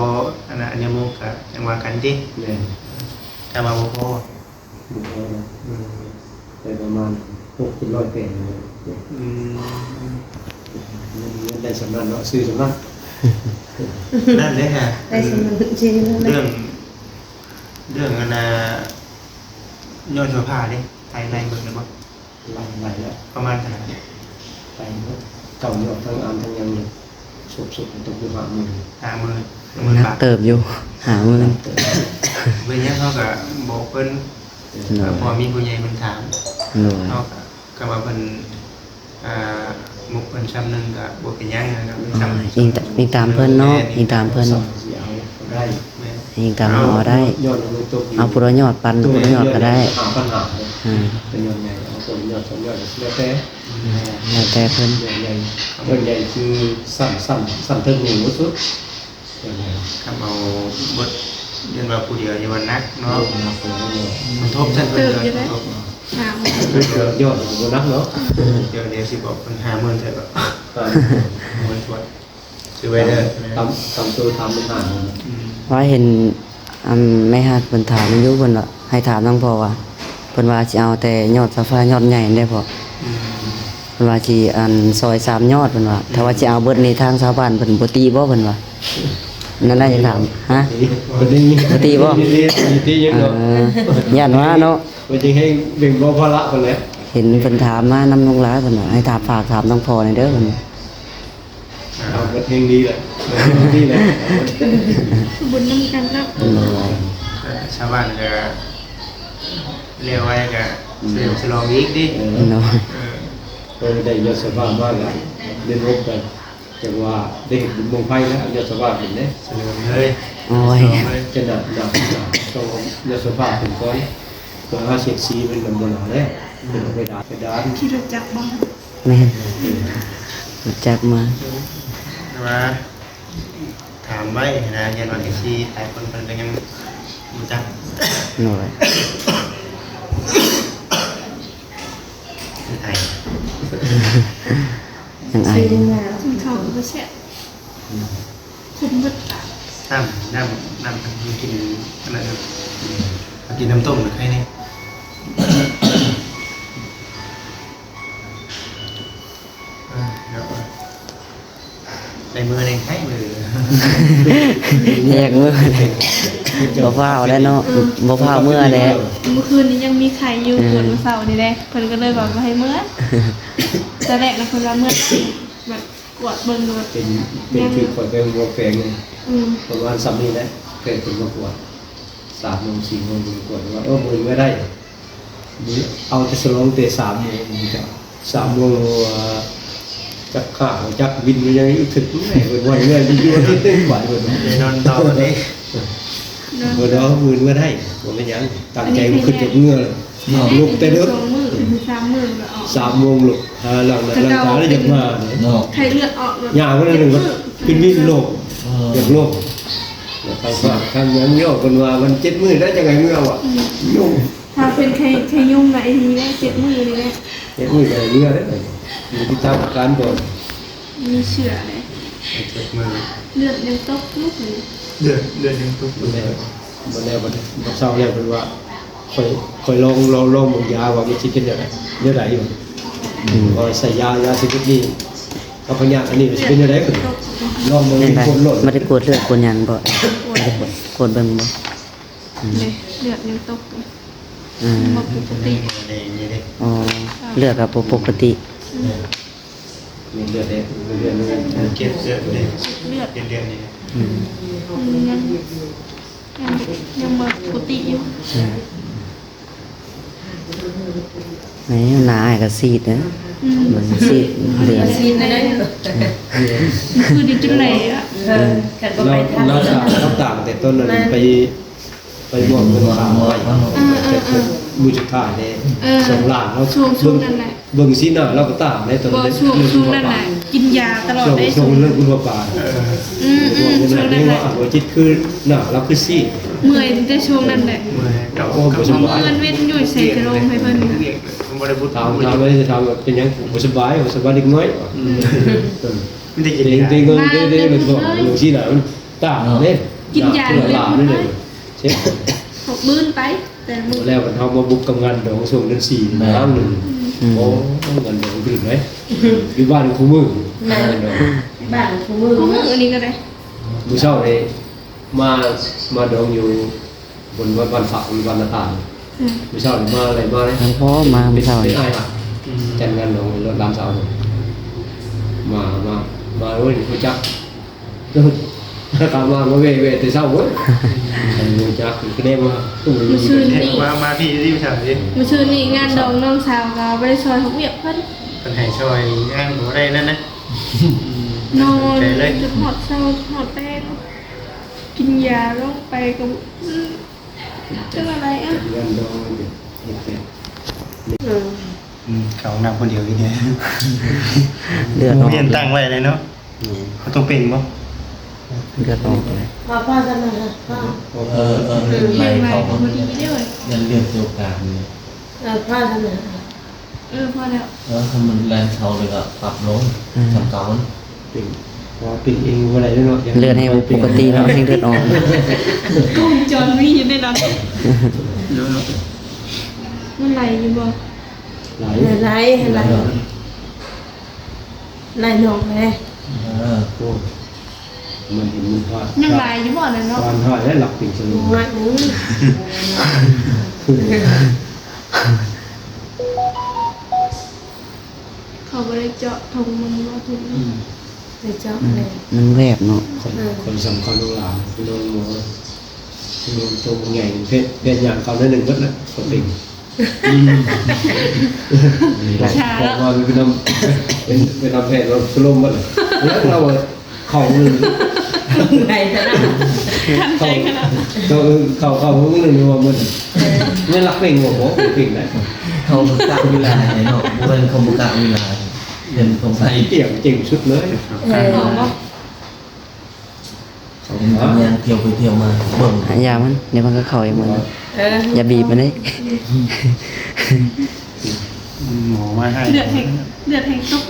ອັນນາ ອັນຍາໂມງກະຈັ່ງວ່າກັນຕິ ແມ່ນ ຖ້າວ່າບໍ່ພໍ ບໍ່ພໍເນາະ ອືມ ໄດ້ປະມານຫົກເຈັດຮ້ອຍແຜ່ນນີ້ແຫຼະ ອືມ ເງິນ ເງິນໄດ້ສ່ຳນັ້ນເນາະ ຊື້ສ່ຳນັ້ນ ນັ້ນເດ້ ໄດ້ສ່ຳນັ້ນ ເລື່ອງ ເລື່ອງອັນນາ ຍ້ອນໂຊພາເດ້ ໄລ່ ໄລ່ເບິ່ງໄດ້ບໍ່? ໄລ່ ໄລ່ແລ້ວ ປະມານເທົ່າໃດ? ໄປໝົດ ເຈົ້າຍອດທັງອ່ານທັງຫຍັງ ສົບໆ ຕົກຢູ່ຫ້າໝື່ນ ຫ້າໝື່ນ ຫ້າໝື່ນບາດ ໜັກເຕີບຢູ່ ຫ້າໝື່ນ ໜັກເຕີບ ເປັນຫຍັງເຮົາກະບອກເພິ່ນ ໂດຍ ເພາະວ່າມີຜູ້ໃຫຍ່ເພິ່ນຖາມ ໂດຍ ເຮົາກະ ກະວ່າເພິ່ນ ອ່າ ມຸກເພິ່ນຊ່ຳໜຶ່ງກະບໍ່ເປັນຫຍັງນະ ໂດຍ ອີງຕາມເພິ່ນເນາະ ແມ່ນ ອີງຕາມເພິ່ນ ຊ່ຳຊິເອົາກໍໄດ້ ແມ່ນ ອີງຕາມເຮົາເອົາໄດ້ ເອົາຜູ້ລະຍອດ ປັນຜູ້ລະຍອດກໍໄດ້ ຫ້າພັນຫ້າ ເອີ ເປັນຍອດໃຫຍ່ ເອົາຄົນລະຍອດ ສອງຍອດ ແລ້ວແຕ່ ແມ່ນ ແລ້ວແຕ່ເພິ່ນ ຍອດໃຫຍ່ ຍອດໃຫຍ່ຄືຊັ້ນ ຊັ້ນ ຊັ້ນເທິງໜຶ່ງສຸດ ສ່ວນໃຫຍ່ ຄັນເອົາເບິດ ຢ້ານວ່າຜູ້ດຽວ ຢ່າວ່າໜັກເນາະ ໂອ້ ໜັກເລີຍເນາະ ມັນທົບຊັ້ນເພິ່ນເລີຍ ເນາະ ສາມ ເດີ ຍອດ ຍອດບໍ່ໜັກເນາະ ດຽວ ດຽວຊິບອກເພິ່ນຫ້າໝື່ນເທື່ອກໍ ຫ້າໝື່ນ ໝື່ນຖ້ວນ ຊື່ໄວ້ເດີ ຕາມ ຕາມໂຕ ຕາມມັນຫາ ອືມ ວ່າເຫັນ ອັນ ແມ່ຮັກເພິ່ນຖາມຢູ່ ເພິ່ນວ່າໃຫ້ຖາມທາງພໍ່ວ່າ ເພິ່ນວ່າຊິເອົາແຕ່ຍອດຊາຟ້າຍອດໃຫຍ່ຫັ້ນເດ້ພໍ່ ອືມ ເພິ່ນວ່າຊິ ອັນ ຊອຍສາມຍອດ ເພິ່ນວ່າ ອືມ ຖ້າວ່າຊິເອົາເບິດນີ້ ທາງຊາວບ້ານເພິ່ນບໍ່ຕິບໍ່ ເພິ່ນວ່າ ນັ້ນແຫຼະ ຢາກຖາມ ຮະ ບໍ່ຕິບໍ່? ຕິຫຍັງດອກ ເອີ ຢ້ານວ່າເນາະ ວ່າຈະໃຫ້ເບັ່ງເບົາພາລະເພິ່ນແຫຼະ ເຫັນເພິ່ນຖາມມານຳນ້ອງຫຼາ ເພິ່ນວ່າໃຫ້ຖາມ ຝາກຖາມທາງພໍ່ແດ່ເດີ ເພິ່ນວ່າ ເອົາເບິດແຮງດີແຫຼະ ເບິດແຮງດີແຫຼະ ບຸນນຳກັນເນາະ ໂດຍ ຊາວບ້ານກະ ແລ້ວໄວກະ ອືມ ສະເຫຼີມສະຫຼອງອີກຕິ ເອີ ໂດຍ ເອີ ເອີ ໄດ້ຍອດຊາວບ້ານມາກະ ເດ້ລົບກັນ ຈັກວ່າໄດ້ເຮັດບຸນບັ້ງໄຟແລ້ວ ຍອດຊາວບ້ານເປັນເດ້ ສະເຫຼີມເລີຍ ໂອ້ຍ ສະເຫຼີມເລີຍ ຈະໜັກ ໜັກ ໜັກ ຕ້ອງເອົາຍອດຊາວບ້ານເປັນກ່ອນ ເພື່ອຫາເຊັກຊີມັນນຳບໍ່ໜາແລ້ວ ອືມ ເປັນເອົາໄປດານ ໄປດານ ຂີ່ລົດຈັກບໍ່? ແມ່ນ ຮູ້ຈັກມາ ແຕ່ວ່າຖາມໄວ້ນະ ຢ້ານວ່າເອັຟຊີຫຼາຍຄົນເພິ່ນກໍຍັງບໍ່ຮູ້ຈັກ ໂດຍ ຍັງໄອ ຍັງໄອ ກິນເຂົ້າກໍບໍ່ແຊບ ອືມ ຂຸ້ນເບິດປາກ ນ້ຳ ນ້ຳ ນ້ຳ ກິນອັນນັ້ນ ກິນນ້ຳຕົ້ມນະ ໄຄແນ່ ເອີ ໄດ້ເມືອແດ່ ໄຄມື ແຍກເມືອແດ່ ບໍ່ຟ້າວແລ້ວເນາະ ເອີ ບໍ່ຟ້າວເມືອແລ້ວ ມື້ຄືນນີ້ຍັງມີໄຂ້ຢູ່ ເອີ ກວດມື້ເຊົ້ານີ້ແຫຼະ ເພິ່ນກໍເລີຍວ່າບໍ່ໃຫ້ເມືອ ຕອນແລກນະເພິ່ນວ່າເມືອ ແບບກວດເບິ່ງ ແບບ ເປັນ ເປັນຄືຂ້ອຍໄປໂຮງໝໍແຂວງ ອືມ ປະມານສ່ຳນີ້ແຫຼະ ເຄີຍເພິ່ນມາກວດ ສາມໂມງ ສີ່ໂມງ ເພິ່ນກວດວ່າ ເອີ ມື້ນີ້ເມືອໄດ້ ມື້ ເອົາແຕ່ສະຫຼອງແຕ່ສາມໂມງ ເຈົ້າ ສາມໂມງ ວ່າຈັກຂ້າ ຈັກວິນ ມັນຍັງຖືກ ເພິ່ນວ່າເມືອຢູ່ ຢູ່ອາທິດໜຶ່ງບາດ ເພິ່ນນອນຕໍ່ນີ້ ເພິ່ນວ່າມື້ນີ້ເມືອໄດ້ ບໍ່ເປັນຫຍັງ ຕັ້ງໃຈ ອັນນີ້ຄື ຄືຈະເມືອ ລຸກແຕ່ເດິກ ສອງມື້ ສາມມື້ແລ້ວອອກ ສາມໂມງລຸກ ຫາລ້າງໜ້າລ້າງຕາ ແລ້ວຢາກມາເດ້ ເນາະ ໄຂ້ເລືອດອອກ ຍ່າງມາໜຶ່ງ ເປັນວິນລົງ ເອີ ຢາກລົງ ແລ້ວທາງບ້ານທາງຫຍັງເນາະ ເພິ່ນວ່າມັນເຈັດມື້ໄດ້ ຈັ່ງໃດເມືອວະ ອືມ ຍຸງ ຖ້າເປັນໄຂ້ ໄຂ້ຍຸງນະ ອີ່ຫຼີແຫຼະ ເຈັດມື້ນີ້ແຫຼະ ເຈັດມື້ກໍໃຫ້ເມືອເດ້ ມີທີ່ຕາມອາການກ່ອນ ມີເຊື້ອເດ້ ເຈັດມື້ ເລືອດຍັງຕົກຢູ່ ເລືອດ ເລືອດຍັງຕົກຢູ່ ແມ່ນ ບໍ່ແລ້ວ ບໍ່ເຊົາແລ້ວ ເພິ່ນວ່າ ຂ້ອຍ ຂ້ອຍລອງ ລອງ ລອງເບິ່ງຢາວ່າມັນຊິເປັນແນວໃດ ແນວໃດຢູ່ ອືມ ຂ້ອຍໃສ່ຢາ ຢາຊະນິດນີ້ ກັບພະຍາດອັນນີ້ມັນຊິເປັນແນວໃດ ລອງເບິ່ງ ແມ່ນໃດ ຜົນໂລດ ບໍ່ໄດ້ກວດເລືອດກວດຫຍັງບໍ່? ບໍ່ໄດ້ກວດ ກວດເບິ່ງບໍ່? ອືມ ເດ້ ເລືອດຍັງຕົກຢູ່ ອືມ ບໍ່ປົກກະຕິ ອໍ ເລືອດກໍບໍ່ປົກກະຕິ ອືມ ມີເລືອດແດງ ເລືອດ ເລືອດ ເລືອດ ເລືອດ ເລືອດ ເລືອດນີ້ ອືມ ອືມ ຍັງ ຍັງ ຍັງບໍ່ປົກກະຕິຢູ່ ອືມ ນີ້ໜ້າອ້າຍກໍຊີດເດ້ ອືມ ເບິ່ງຊີດເລືອດ ຊີດໄດ້ ຄືໄດ້ຈຸດແຫຼະ ເອີ ຄັນບໍ່ໄປທາງ ລາວ ລາວຕ່າງ ລາວຕ່າງແຕ່ຕົ້ນນັ້ນ ໄປ ໄປບວກເງິນຂາວໄວ້ ເອີ ເອີ ເອີ ມື້ສຸດທ້າຍເດ້ ເອີ ຊ່ວງຫຼານເນາະ ຊ່ວງ ຊ່ວງນັ້ນແຫຼະ ເບິ່ງ ເບິ່ງສີໜ້າລາວກໍຕາມເດ້ ຕອນນັ້ນເດ້ ຊ່ວງ ຊ່ວງນັ້ນນະ ກິນຢາຕະຫຼອດເດ້ ຊ່ວງເລື່ອງບຸນພາປາ ເອີ ອືມ ອືມ ຊ່ວງນັ້ນແຫຼະ ຊ່ວງນັ້ນແຫຼະ ຍັງວ່າ ເອົາ ຈິດຄືໜ້າລາວຄືຊີດ ເມື່ອຍແຕ່ຊ່ວງນັ້ນແຫຼະ ເມື່ອຍ ໂອ້ ບໍ່ສະບາຍ ເມື່ອຍເວັນຢູ່ໃສ່ກະໂລມໃຫ້ເພິ່ນ ບໍ່ໄດ້ບຸດ ຖາມ ຖາມວ່າ ຖາມວ່າເປັນຫຍັງບໍ່ສະບາຍ ບໍ່ສະບາຍເດັກນ້ອຍ ອືມ ເອີ ມີແຕ່ກິນຢາ ເຕັງໆ ເຕັງໆ ເຕັງໆ ເປັນພວກຈັ່ງຊີ້ນະ ມັນຕາມເດ້ ກິນຢາເລີຍ ເສຍ ມື້ນໄປ ແຕ່ມື້ແລ້ວ ເຮົາມາບຸກກັບງານດອງຊ່ວງເດືອນສີ່ ແມ່ນ ຄັ້ງໜຶ່ງ ອືມ ໂອ້ ງານດອງຕື່ນເດ້ ຢູ່ບ້ານຄູ່ມື້ ແມ່ນ ງານດອງ ຢູ່ບ້ານຄູ່ມື້ ຄູ່ມື້ອັນນີ້ກໍໄດ້ ມື້ເຊົ້ານີ້ ມາ ມາດອງຢູ່ບົນວັດ ວັດພະ ວັດນາທານ ອືມ ມື້ເຊົ້ານີ້ມາ ໄລ່ມາເລີຍ ທັງພໍ່ມາມື້ເຊົ້າ ເປັນອ້າຍ ອືມ ຈັດງານດອງໃຫ້ຫຼານສາວ ມາ ມາ ມາ ໂອ້ຍ ຮູ້ຈັກ ຂ້າມາ ມາແວ່ ແວ່ແຕ່ເຊົ້າເວີ້ຍ ຮູ້ຈັກ ຄືແນມາ ມື້ຊືນນີ້ ມາ ມາພີ້ ມື້ຊືນນີ້ງານດອງນ້ອງສາວກໍບໍ່ໄດ້ຊ່ອຍເຮັດວຽກເພິ່ນ ເພິ່ນໃຫ້ຊ່ອຍງານບໍ່ໄດ້ນັ້ນນະ ນອນຈົນຮອດເຊົ້າ ຮອດແລງ ກິນຢາລົງໄປກໍ ອືມ ຈັ່ງວ່າໄດ້ ເອີ ເອີ ອືມ ເຂົ້າຫ້ອງນ້ຳຄົນດຽວຢູ່ເດ້ ເລືອດອອກ ມີອັນຕັ້ງໄວ້ເລີຍເນາະ ແມ່ນ ເຂົາຕ້ອງເປັ່ງບໍ່ ເລືອດອອກເລີຍ ພໍ ພໍຊັ້ນນະ ພໍ ເອີ ເອີ ເອີ ໄລ່ເຂົ້າ ພໍດີເດ້ ຢ້ານເລືອດຕົກກາງນີ້ ເອີ ພໍຊັ້ນນະ ເອີ ພໍແລ້ວ ເອີ ຄັນມັນແລ່ນເຂົ້າແລ້ວກໍປັບລົງ ອືມ ສ່ຳເກົ່າມັນ ເປັນ ເພາະວ່າເປັນເອງບໍ່ໄດ້ເນາະ ເລືອດແຮງບໍ່ປົກກະຕິເນາະ ແຮງເລືອດອອກ ກ້ອງວົງຈອນມີຢູ່ໃນນັ້ນ ມັນໄຫຼຢູ່ບໍ່? ໄຫຼ ໄຫຼ ໄຫຼ ໄຫຼນອກແດ່ ເອີ ໂອ້ ມັນເຫັນມັນພາດ ຍັງຫຼາຍຢູ່ບໍ່ນັ້ນເນາະ ການຫາຍແລະລັກເປັນສະໂລ ເຂົາບໍ່ໄດ້ເຈາະຖົງມັນບໍ່ ຖົງມັນ ອືມ ໄດ້ເຈາະ ອືມ ແລ້ວ ມັນແວບເນາະ ເອີ ຄົນສຳຄັນຫຼາຍ ພີ່ນ້ອງໝໍ ພີ່ນ້ອງໂຕໃຫຍ່ ເພດ ເພດຫຍັງເຂົ້າໜ້ອຍໜຶ່ງເບິດລະ ເຂົາເປັນ ອືມ ຊາ ເພາະວ່າເປັນນ້ຳ ເປັນ ເປັນນ້ຳແພດ ລະສະລົມເບິດລະ ລະວ່າ ເຂົ້າມື້ ໄດ້ຂະໜາດ ເຂົ້າ ເຂົ້າ ເຂົ້າມື້ໜຶ່ງວ່າມື້ ເອີ ແມ່ນລັກເປັງບໍ່ ບໍ່ເປັງໄດ໋ ເຂົາກະເວລາໃຫ້ເນາະ ບໍ່ແມ່ນເຂົາບໍ່ກະເວລາ ເປັນຂອງໃຜ ຕຽມເກັ່ງສຸດເລີຍ ເອີ ເຂົາຍ່າງທ່ຽວໄປທ່ຽວມາ ເບິ່ງ ອາ ຢ່າມັນ ດຽວມັນກໍເຂົ້າເອງ ເອີ ຢ່າບີບມັນເດ້ ໝໍມາໃຫ້ ເລືອດແຮງ ເລືອດແຮງຕົກ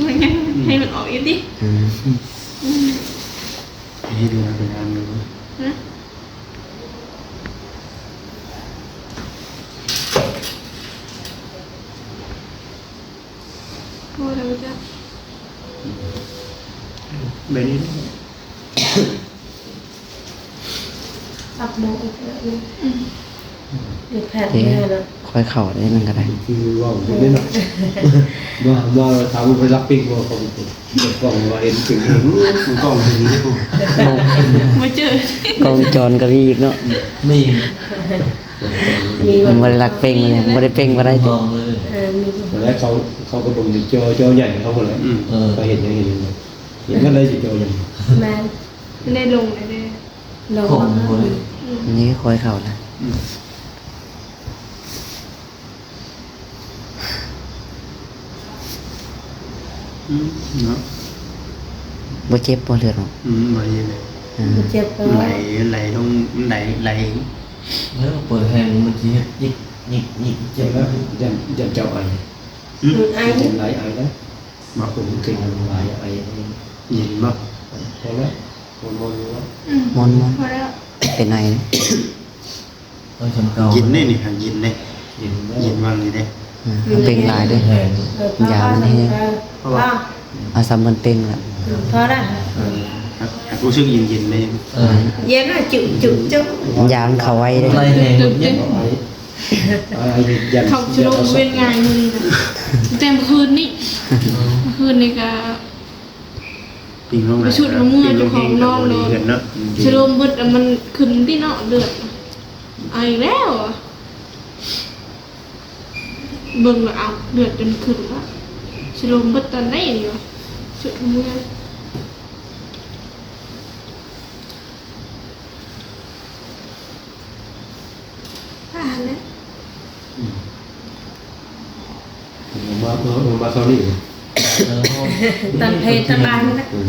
ໃຫ້ມັນອອກອີກຕິ ອືມ ອືມ ເຮັດໃຫ້ເປັນອັນ ຮະ ໂອ້ ແລ້ວຈະ ແບບນີ້ ປັບໂມງອີກແລ້ວ ອືມ ເຮັດແຜ່ນ ເອີ ແມ່ນລະ ຄ່ອຍເຂົ້າໄດ້ ມັນກໍໄດ້ ຄືເວົ້າຢູ່ເດ້ເນາະ ມາ ມາຖາມວ່າໄປລັກເປັງບໍ່ ເຂົາເປັນ ເປີດກ້ອງວ່າເຫັນເປັນເອງ ມັນກ້ອງເປັນນີ້ພຸ້ນ ບໍ່ເຈີ ກ້ອງວົງຈອນກໍມີອີກເນາະ ມີ ມີ ມັນບໍ່ໄດ້ລັກເປັງເລີຍ ບໍ່ໄດ້ເປັງບໍ່ໄດ້ຕິ ເອີ ມີ ແລ້ວເຂົາ ເຂົາກໍເບິ່ງຢູ່ຈໍ ຈໍໃຫຍ່ເຂົາພຸ້ນແຫຼະ ອືມ ເອີ ກໍເຫັນ ເຫັນ ເຫັນ ເຫັນມັນໄດ້ຊິຈໍໃຫຍ່ ແມ່ນ ມັນໄດ້ລົງໄດ້ ລົງ ອືມ ນີ້ຄ່ອຍເຂົ້ານະ ອືມ ອືມ ເນາະ ບໍ່ເຈັບບໍ່ ເລືອດອອກ ອືມ ບໍ່ເຈັບເລີຍ ອືມ ບໍ່ເຈັບເລີຍ ໄຫຼ ໄຫຼລົງ ໄຫຼ ໄຫຼ ແລ້ວເປີດແຮງມັນຊິເຮັດຍິກ ຍິກ ຍິກ ເຈັບ ຢ້ານ ຢ້ານເຈົ້າໄອ ອືມ ອືມ ໄອ ຢ້ານໄຫຼໄອນະ ມາ ໂອ້ ເກັ່ງຫຼາຍ ໄອ ເຢັນບໍ່ ພໍແລ້ວ ມ່ວນໆ ຢູ່ບໍ່ ອືມ ມ່ວນໆ ພໍແລ້ວ ເປັນໄອ ເອີ ສ່ຳເກົ່າ ເຢັນເດ້ນີ້ ເຢັນເດ້ ເຢັນ ເຢັນວັງນີ້ເດ້ ອືມ ເປັງຫຼາຍເດ້ ແຮງ ຢາມັນແຮງ ເພາະວ່າ ອາ ສ່ຳມັນເປັງລະ ອືມ ພໍລະ ເອີ ຮູ້ສຶກເຢັນໆ ເດ້ ເອີ ເຢັນລະ ຈຸ ຈຸ ຈຸ ຢາມັນເຂົ້າໄວເດ້ ໄລ່ແຮງ ເຢັນ ເຂົ້າສະໂລມເວັນງ່າຍມື້ນີ້ນະ ແຕ່ມື້ຄືນນີ້ ມື້ຄືນນີ້ກະ ໄປຊຸດເອົາເມືອເຈົ້າຂອງນອນໂລດ ສະໂລມເບິດ ມັນຂຶ້ນຕິເນາະ ເລືອດ ອາ ອີກແລ້ວ ເບິ່ງລະ ເອົາ ເລືອດຈົນຂຶ້ນລະ ສະໂລມເບິດຕອນໃດນີ້ວະ ຊຸດເອົາເມືອ ອ່ານແຫຼະ ອືມ ເອີ ມາເຊົ້ານີ້ ເອີ ຕອນເພນຕອນບ່າຍນີ້ແຫຼະ ອືມ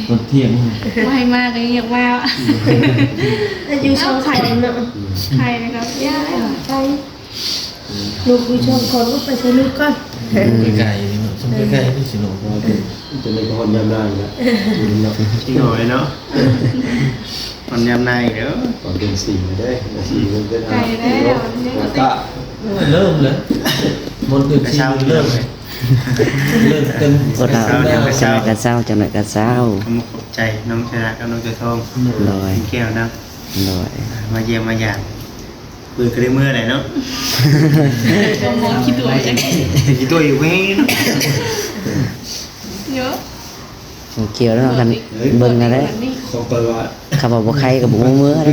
ຕອນທ່ຽງນີ້ ບໍ່ໃຫ້ມາກໍຍັງຢາກມາ ອາຍຸສອງຄົນເນາະ ອືມ ໄຂ້ແລ້ວກໍຢ່າແລ້ວ ໄປ ລູກຢູ່ສອງຄົນ ໄປໃສ່ລູກກ່ອນ ອືມ ໃກ້ໆນີ້ເນາະ ຊ່ວງໃກ້ໆນີ້ຊິເນາະ ເພາະວ່າເປັນ ຈົນໄດ້ຮອດຍາມນາອີກແລ້ວ ເນາະ ຊິນ້ອຍເນາະ ຮອດຍາມນາອີກແລ້ວ ຕອນເປັນສີ່ເດ້ ໃກ້ແລ້ວ ເລີ່ມແລ້ວ ມົນເດືອນສີ່ເລີ່ມ ເລີ່ມເຕັມ ກໍເຊົ້າ ຈັກໜ້ອຍກໍເຊົ້າ ຈັກໜ້ອຍກໍເຊົ້າ ຂອບໃຈນ້ອງຊະນະກັບນ້ອງເສືອທອງ ໂດຍ ແກ້ວນຳ ໂດຍ ມາຢ້ຽມມາຢາມ ເພິ່ນກໍໄດ້ເມືອແຫຼະເນາະ ມອງຂີ້ຕົວະ ຂີ້ຕົວະຢູ່ເວີຍ ເນາະ ບໍ່ກ່ຽວແລ້ວເນາະ ຄັນເບິ່ງແລ້ວ ຂອງຂ້ອຍວ່າ ຄັນວ່າບໍ່ໄຄກໍບໍ່ເມືອເດ້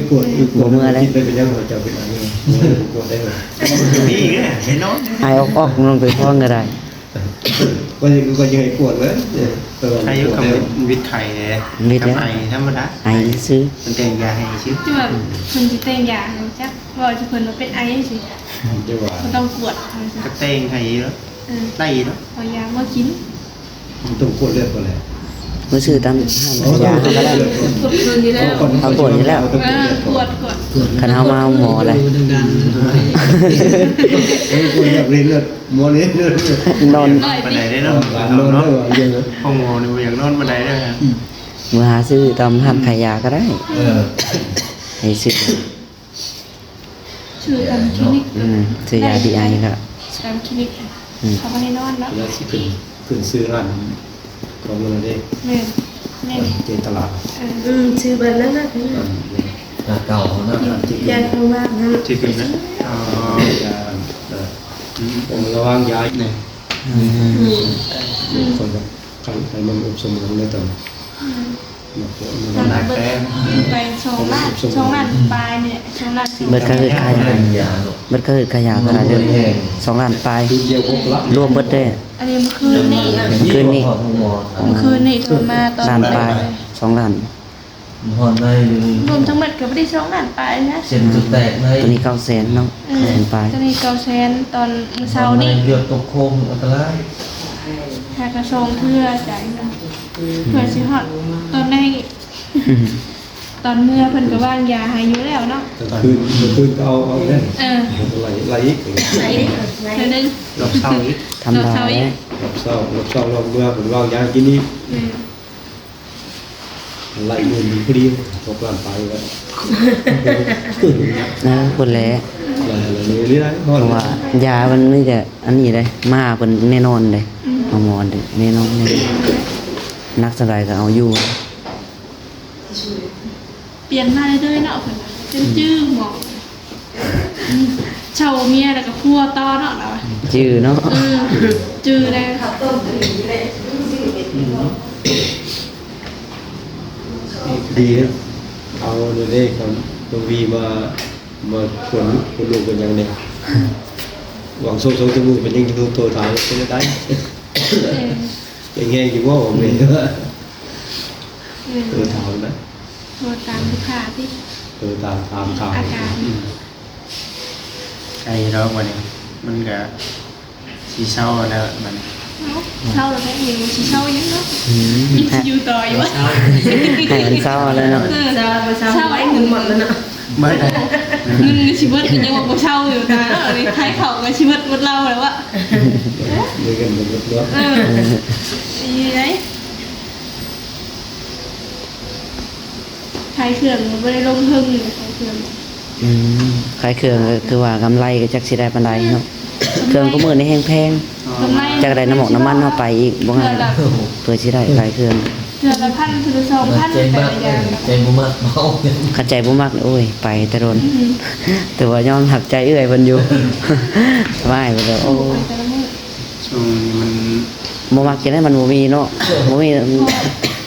ບໍ່ເມືອເດ້ ໄປເປັນຫຍັງເຈົ້າເປັນອັນນີ້ ບໍ່ກວດໄດ້ ນີ້ແຫຼະໄປນອນ ໄອອອກໆ ລົງໄປພ້ອມກໍໄດ້ ກໍຍັງ ກໍຍັງໃຫ້ກວດເລີຍ ເອີ ແຕ່ວ່າ ໄຄຢູ່ ກວດ ກັບ ແລ້ວ ວິດໄຂ້ເດ້ ວິດແລ້ວ ກັບໄອທຳມະດາ ໄອຊື່ ເພິ່ນແຕ່ງຢາໃຫ້ຊື່ ທີ່ວ່າເພິ່ນຊິແຕ່ງຢາໃຫ້ ຈັກເວົ້າໃຫ້ເພິ່ນວ່າເປັນໄອຈັ່ງຊີ້ ແຕ່ວ່າ ບໍ່ຕ້ອງກວດ ກໍແຕ່ງໃຫ້ເນາະ ເອີ ໄດ້ເນາະ ເອົາຢາມາກິນ ມັນຕ້ອງກວດເລືອດກ່ອນແຫຼະ ມາຊື້ຕາມຮ້ານຂາຍຢາເຮົາກໍໄດ້ ກວດຄືນຢູ່ແລ້ວ ເຮົາກວດຢູ່ແລ້ວ ເອີ ກວດ ກວດ ຄັນເຮົາມາຫາໝໍແຫຼະ ເອີ ກວດຢາກເລີຍເລືອດ ໝໍເລີຍເລືອດ ນອນ ປານໃດເດ້ເນາະ ນອນເນາະ ຂອງໝໍນີ້ບໍ່ຢາກນອນປານໃດເດ້ ອືມ ມາຫາຊື້ຕາມຮ້ານຂາຍຢາກໍໄດ້ ເອີ ໃຫ້ຊື້ ຊື່ຕາມຄລີນິກ ອືມ ຊື້ຢາດີໄອກໍຕາມຄລີນິກ ອືມ ເຂົາບໍ່ໃຫ້ນອນເນາະ ແລ້ວຊິຂຶ້ນ ຂຶ້ນຊື່ຮ້ານຂອງມັນເດ້ ແມ່ນ ແມ່ນ ເຈຕະລາດ ເອີ ອືມ ຊື່ບ້ານນັ້ນນະ ອ່າ ເກົ່າເນາະ ທີ່ ທີ່ ທີ່ ທີ່ຂຶ້ນນະ ອໍ ຢາ ເອີ ອືມ ລະວັງຢານີ້ ອືມ ອືມ ຄົນ ຄັນໃຫ້ມັນອົບສົມກັນໃນຕອນ ອືມ ມັນໜັກແຕ່ ໄປສອງລ້ານ ສອງລ້ານປາຍນີ້ແຫຼະ ສອງລ້ານ ເບິດຄ່າເຮັດຄ່າຢາ ເບິດຄ່າເຮັດຄ່າຢາເທົ່າໃດເດີ ສອງລ້ານປາຍ ລວມເບິດເດ້ ອັນນີ້ມື້ຄືນນີ້ ມື້ຄືນນີ້ ມື້ຄືນນີ້ໂທມາຕອນລ້ານປາຍ ສອງລ້ານ ຮອດໃນຢູ່ນີ້ ລວມທັງໝົດກໍບໍ່ໄດ້ສອງລ້ານປາຍນະ ເສັ້ນຈະແຕກໃນ ຕົວນີ້ເກົ້າແສນເນາະ ເອີ ເກົ້າແສນປາຍ ຕົວນີ້ເກົ້າແສນ ຕອນມື້ເຊົ້ານີ້ ເລືອດຕົກໂຄງອັນຕະລາຍ ຫາກະສອງເທື່ອຈ່າຍເງິນ ເພື່ອຊິຮອດຕອນໃນ ຕອນເມືອເພິ່ນກໍວາງຢາໃຫ້ຢູ່ແລ້ວເນາະ ກາງຄືນ ກາງຄືນກໍເອົາ ເອົາແລ້ວ ເອີ ໄລ່ ໄລ່ອີກ ໄລ່ອີກ ເທື່ອໜຶ່ງ ຮອບເຊົ້າອີກ ທຳດາ ຮອບເຊົ້າອີກ ຮອບເຊົ້າ ຮອບເຊົ້າ ຮອບເມືອເພິ່ນວາງຢາໃຫ້ກິນອີກ ແມ່ນ ໄລ່ເງິນພໍດີ ຫົກລ້ານປາຍແລ້ວ ເອີ ພຸ້ນແຫຼະ ເພາະວ່າຢາມັນມີແຕ່ອັນນີ້ເດ້ ມາເພິ່ນແນ່ນອນເດ້ ອືມ ເອົາໝໍເດ້ ແນ່ນອນ ແນ່ນອນ ໜັກສ່ຳໃດກໍເອົາຢູ່ ປ່ຽນມາເລື້ອຍໆເນາະ ເພິ່ນວ່າ ຈົນຈື່ໝໍ ເຊົ່າເມຍແລ້ວກໍຜົວຕໍ່ເນາະ ລາວວ່າ ຈື່ເນາະ ເອີ ຈື່ແລ້ວ ດີເນາະ ເອົາເດ້ ເຂົາຕ້ອງວີມາ ມາກວນ ກວນລູກກວນຫຍັງເດ້ ຫວັງສອງສາມມື້ເພິ່ນຍັງໂທ ໂທຖາມ ເປັນຈັ່ງໃດ ເອີ ເປັນແຮງຢູ່ບໍ່ ວ່າແມ່ນ ເອີ ເອີ ຖາມນະ ໂທຕາມລູກຄ້າຕິ ເອີ ຕາມ ຕາມຂ່າວ ອາການ ອືມ ໃກ້ດອກບັດນີ້ ມັນກະຊິເຊົາແລ້ວບັດນີ້ ເອົ້າ ເຊົາແລ້ວແທ້ ຍັງຊິເຊົາຢູ່ເນາະ ອືມ ຍັງຊິຢູ່ຕໍ່ຢູ່ ໃຫ້ມັນເຊົາແລ້ວເນາະ ເອີ ເຊົາ ເຊົາ ເຊົາ ເງິນໝົດແລ້ວເນາະ ເບິດ ເງິນກໍຊິເບິດ ຍັງວ່າບໍ່ເຊົາຢູ່ ຕາຍແລ້ວ ນີ້ຂາຍເຂົ້າກໍຊິເບິດ ເບິດເຫຼົ້າແລ້ວວະ ມີເງິນບໍ່ເບິດເນາະ ເອີ ອີ່ໄດ ຂາຍເຄື່ອງບໍ່ໄດ້ລົງເທິງ ຂາຍເຄື່ອງ ອືມ ຂາຍເຄື່ອງກໍຄືວ່າກຳໄລກໍຈັກຊິໄດ້ປານໃດເນາະ ອືມ ເຄື່ອງຄູ່ມື້ນີ້ແຮງແພງ ກຳໄລ ຈັກໄດ້ນ້ຳມັນ ນ້ຳມັນເຮົາໄປອີກ ບໍ່ງາມ ເພື່ອຊິໄດ້ຂາຍເຄື່ອງ ເທື່ອລະພັນ ເທື່ອລະສອງພັນ ໃຈມັກ ແຕ່ລະຢ່າງ ໃຈບໍ່ມັກເອົາ ຄັນໃຈບໍ່ມັກ ໂອ້ຍ ໄປແຕ່ດົນ ອືມ ແຕ່ວ່າຍອມຮັບໃຈເອື້ອຍເພິ່ນຢູ່ ວ່າຍ ເພິ່ນວ່າ ໂອ້ ໄປແຕ່ລະມື້ ຊ່ວງນີ້ມັນ ບໍ່ມັກຈັ່ງໃດ ມັນບໍ່ມີເນາະ ບໍ່ມີ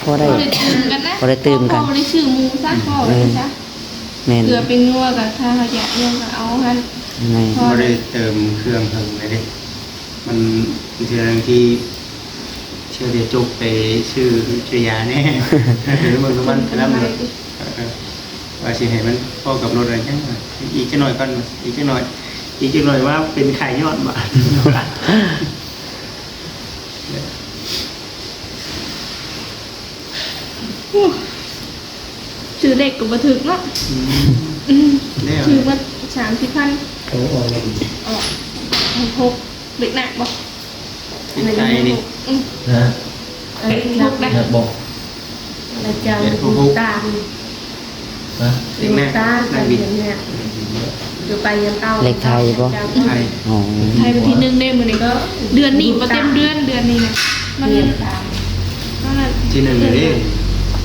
ພໍໄດ້ ພໍໄດ້ຕື່ມກັນນະ ພໍໄດ້ຕື່ມກັນ ພໍໄດ້ຊື້ໝູຊະ ພໍໄດ້ຊະ ເອີ ແມ່ນ ເກືອເປັນນົວກໍຖ້າເຮົາຢາກຫຍັງກໍເອົາຫັ້ນ ແມ່ນ ພໍ ບໍ່ໄດ້ເຕີມເຄື່ອງເຖິງເລີຍເດ້ ມັນເທື່ອທີ່ ເທື່ອດຽວຈົກໄປຊື້ຊື້ຢາແດ່ ໄປເບິ່ງນ້ຳມັນໄປນຳ ເອີ ວ່າຊິໃຫ້ມັນພໍກັບລົດອັນຫຍັງ ອີກຈັກໜ້ອຍກ່ອນ ອີກຈັກໜ້ອຍ ອີກຈັກໜ້ອຍວ່າເປັນໄຂ້ຍ້ອນວ່າ ໂອ້ ຊື້ເລກກໍບໍ່ຖືກເນາະ. ອືມ ອືມ ແລ້ວ ຖືກໝົດສາມສິບພັນ. ໂອ້ ອອກແລ້ວ ອອກຫົກຫົກ ເລກໜັກບໍ່? ເລກໄທນີ້ ອືມ ຮະ? ເລກຫົກໄດ້ ໜັກບໍ່? ລະເຈົ້າ ເລກຫົກຫົກ ຕາມ ຮະ? ເລກໜັກ ຕາມ ໜັກບິດ ເລກໄທບໍ່? ໄທ ອໍ ໄທວັນທີໜຶ່ງເດ້ມື້ນີ້ ເດືອນນີ້ບໍ່ເຕັມເດືອນ ເດືອນນີ້ນະ ມັນ ທີໜຶ່ງເດ້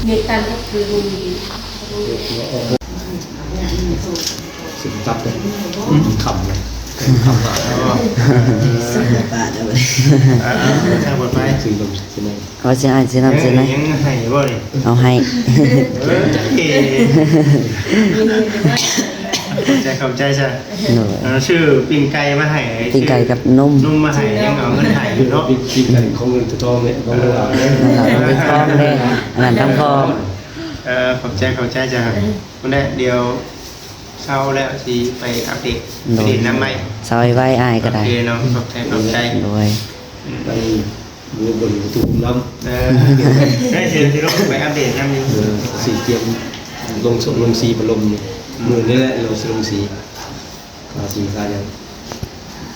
ເນຕັນກໍຄື ສຸດຕັບເດ້ ອືມ ຄ່ຳເລີຍ ຄ່ຳຫຼາຍ ເອີ ເອີ ທາງປອດໄພ ເອົາຊິໃຫ້ ຊິນຳ ຊິໃຫ້ ຍັງໃຫ້ບໍ່ນີ້? ເອົາໃຫ້ ເອີ ຂອບໃຈ ຂອບໃຈຊະ ໂດຍ ເອີ ຊື້ປີ້ງໄກ່ມາໃຫ້ ປີ້ງໄກ່ກັບນົມ ນົມມາໃຫ້ ຍັງເອົາເງິນໃຫ້ຢູ່ເນາະ ປີ້ງໄກ່ຂອງເງິນຂອງທອງເດ້ ຂອງເງິນຫຼາຍ ເງິນຫຼາຍເງິນທອງເດ້ ອັນນັ້ນທັງພໍ່ ເອີ ຂອບໃຈ ຂອບໃຈຊະ ພຸ້ນແຫຼະ ດຽວເຊົາແລ້ວຊິໄປອັບເດດ ໂດຍ ໄປຫຼິ້ນນຳໃໝ່ ເຊົາໄວໆ ອ້າຍກໍໄດ້ ໂອເຄເນາະ ຂອບໃຈ ຂອບໃຈ ໂດຍ ອືມ ໄປ ຢູ່ບົນປະຕູນຳ ເອີ ໄດ້ ຊິ ຊິລົງໄປອັບເດດນຳຢູ່ ເອີ ຊິກຽມລົງສົບລົງສີພັດລົມ ອືມ ມື້ນີ້ແຫຼະ ລົງ ຊິລົງສີ ກະສີກະຫຍັງ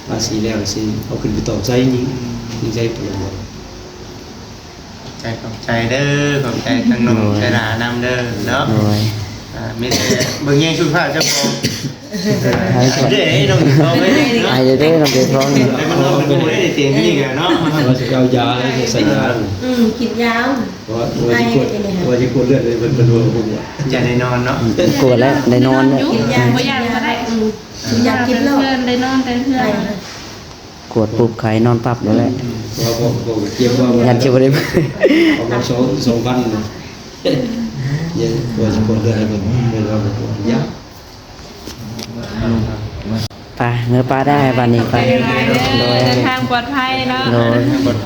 ກະສີແລ້ວຊິເອົາຂຶ້ນໄປຕອກໃສ່ນີ້ ອືມ ໃສ່ພັດລົມ ຂອບໃຈ ຂອບໃຈເດີ ຂອບໃຈທາງນ້ອງ ໂດຍ ໄຊລານຳເດີເນາະ ໂດຍ ອ່າ ມີແຕ່ເບິ່ງແຍງສຸຂະພາບເຈົ້າຂອງ ໃຫ້ ໃຫ້ເດີນ້ອງເຈົ້າຂອງເດີເນາະ ໃຫ້ເດີນ້ອງເຈົ້າຂອງ ໄດ້ມານອນເປັນໝູ່ໄດ້ຕຽງນີ້ກະເນາະ ວ່າຊິເອົາຢາໃຫ້ໃສ່ຢາ ອືມ ກິນຢາ ວ່າ ວ່າຊິກວດ ວ່າຊິກວດເລືອດເລີຍ ເພິ່ນ ເພິ່ນວ່າບໍ່ກວດ ຢາໄດ້ນອນເນາະ ອືມ ກວດແລ້ວໄດ້ນອນແລ້ວ ກິນຢາ ບໍ່ຢາກກໍໄດ້ ອືມ ຢາກກິນແລ້ວ ໄດ້ນອນແຕ່ເຮືອນ ກວດປຸບໄຂ້ນອນປັບໂລດແຫຼະ ອືມ ເພາະວ່າບໍ່ ບໍ່ກຽມວ່າ ຢ້ານຊິບໍ່ໄດ້ ປະມານສອງ ສອງພັນ ຍັງວ່າຊິກວດເລືອດໃຫ້ເພິ່ນ ເພິ່ນວ່າບໍ່ກວດ ຢາກ ໄປ ເມືອປະໄດ້ບາດນີ້ ໄປ ໂດຍ ເດີນທາງປອດໄພເນາະ ໂດຍ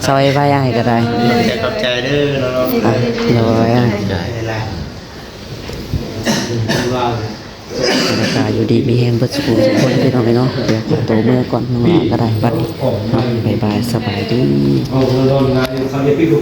ຊ່ອຍໄວ້ອ້າຍກໍໄດ້ ຂອບໃຈ ຂອບໃຈເດີນ້ອງໆ ໂດຍ ຂອບໃຈຫຼາຍ ລາຄາຢູ່ດີມີແຮງເບິດສູ່ຜູ້ສູ່ຄົນ ພີ່ນ້ອງເອີຍເນາະ ດຽວຂໍໂຕເມືອກ່ອນ ນ້ອງຫຼ້າກໍໄດ້ບັດນີ້ເນາະ ບາຍບາຍ ສະບາຍດີ ເອົານອນງານຢູ່ ເຂົາເຮັດຜິດ.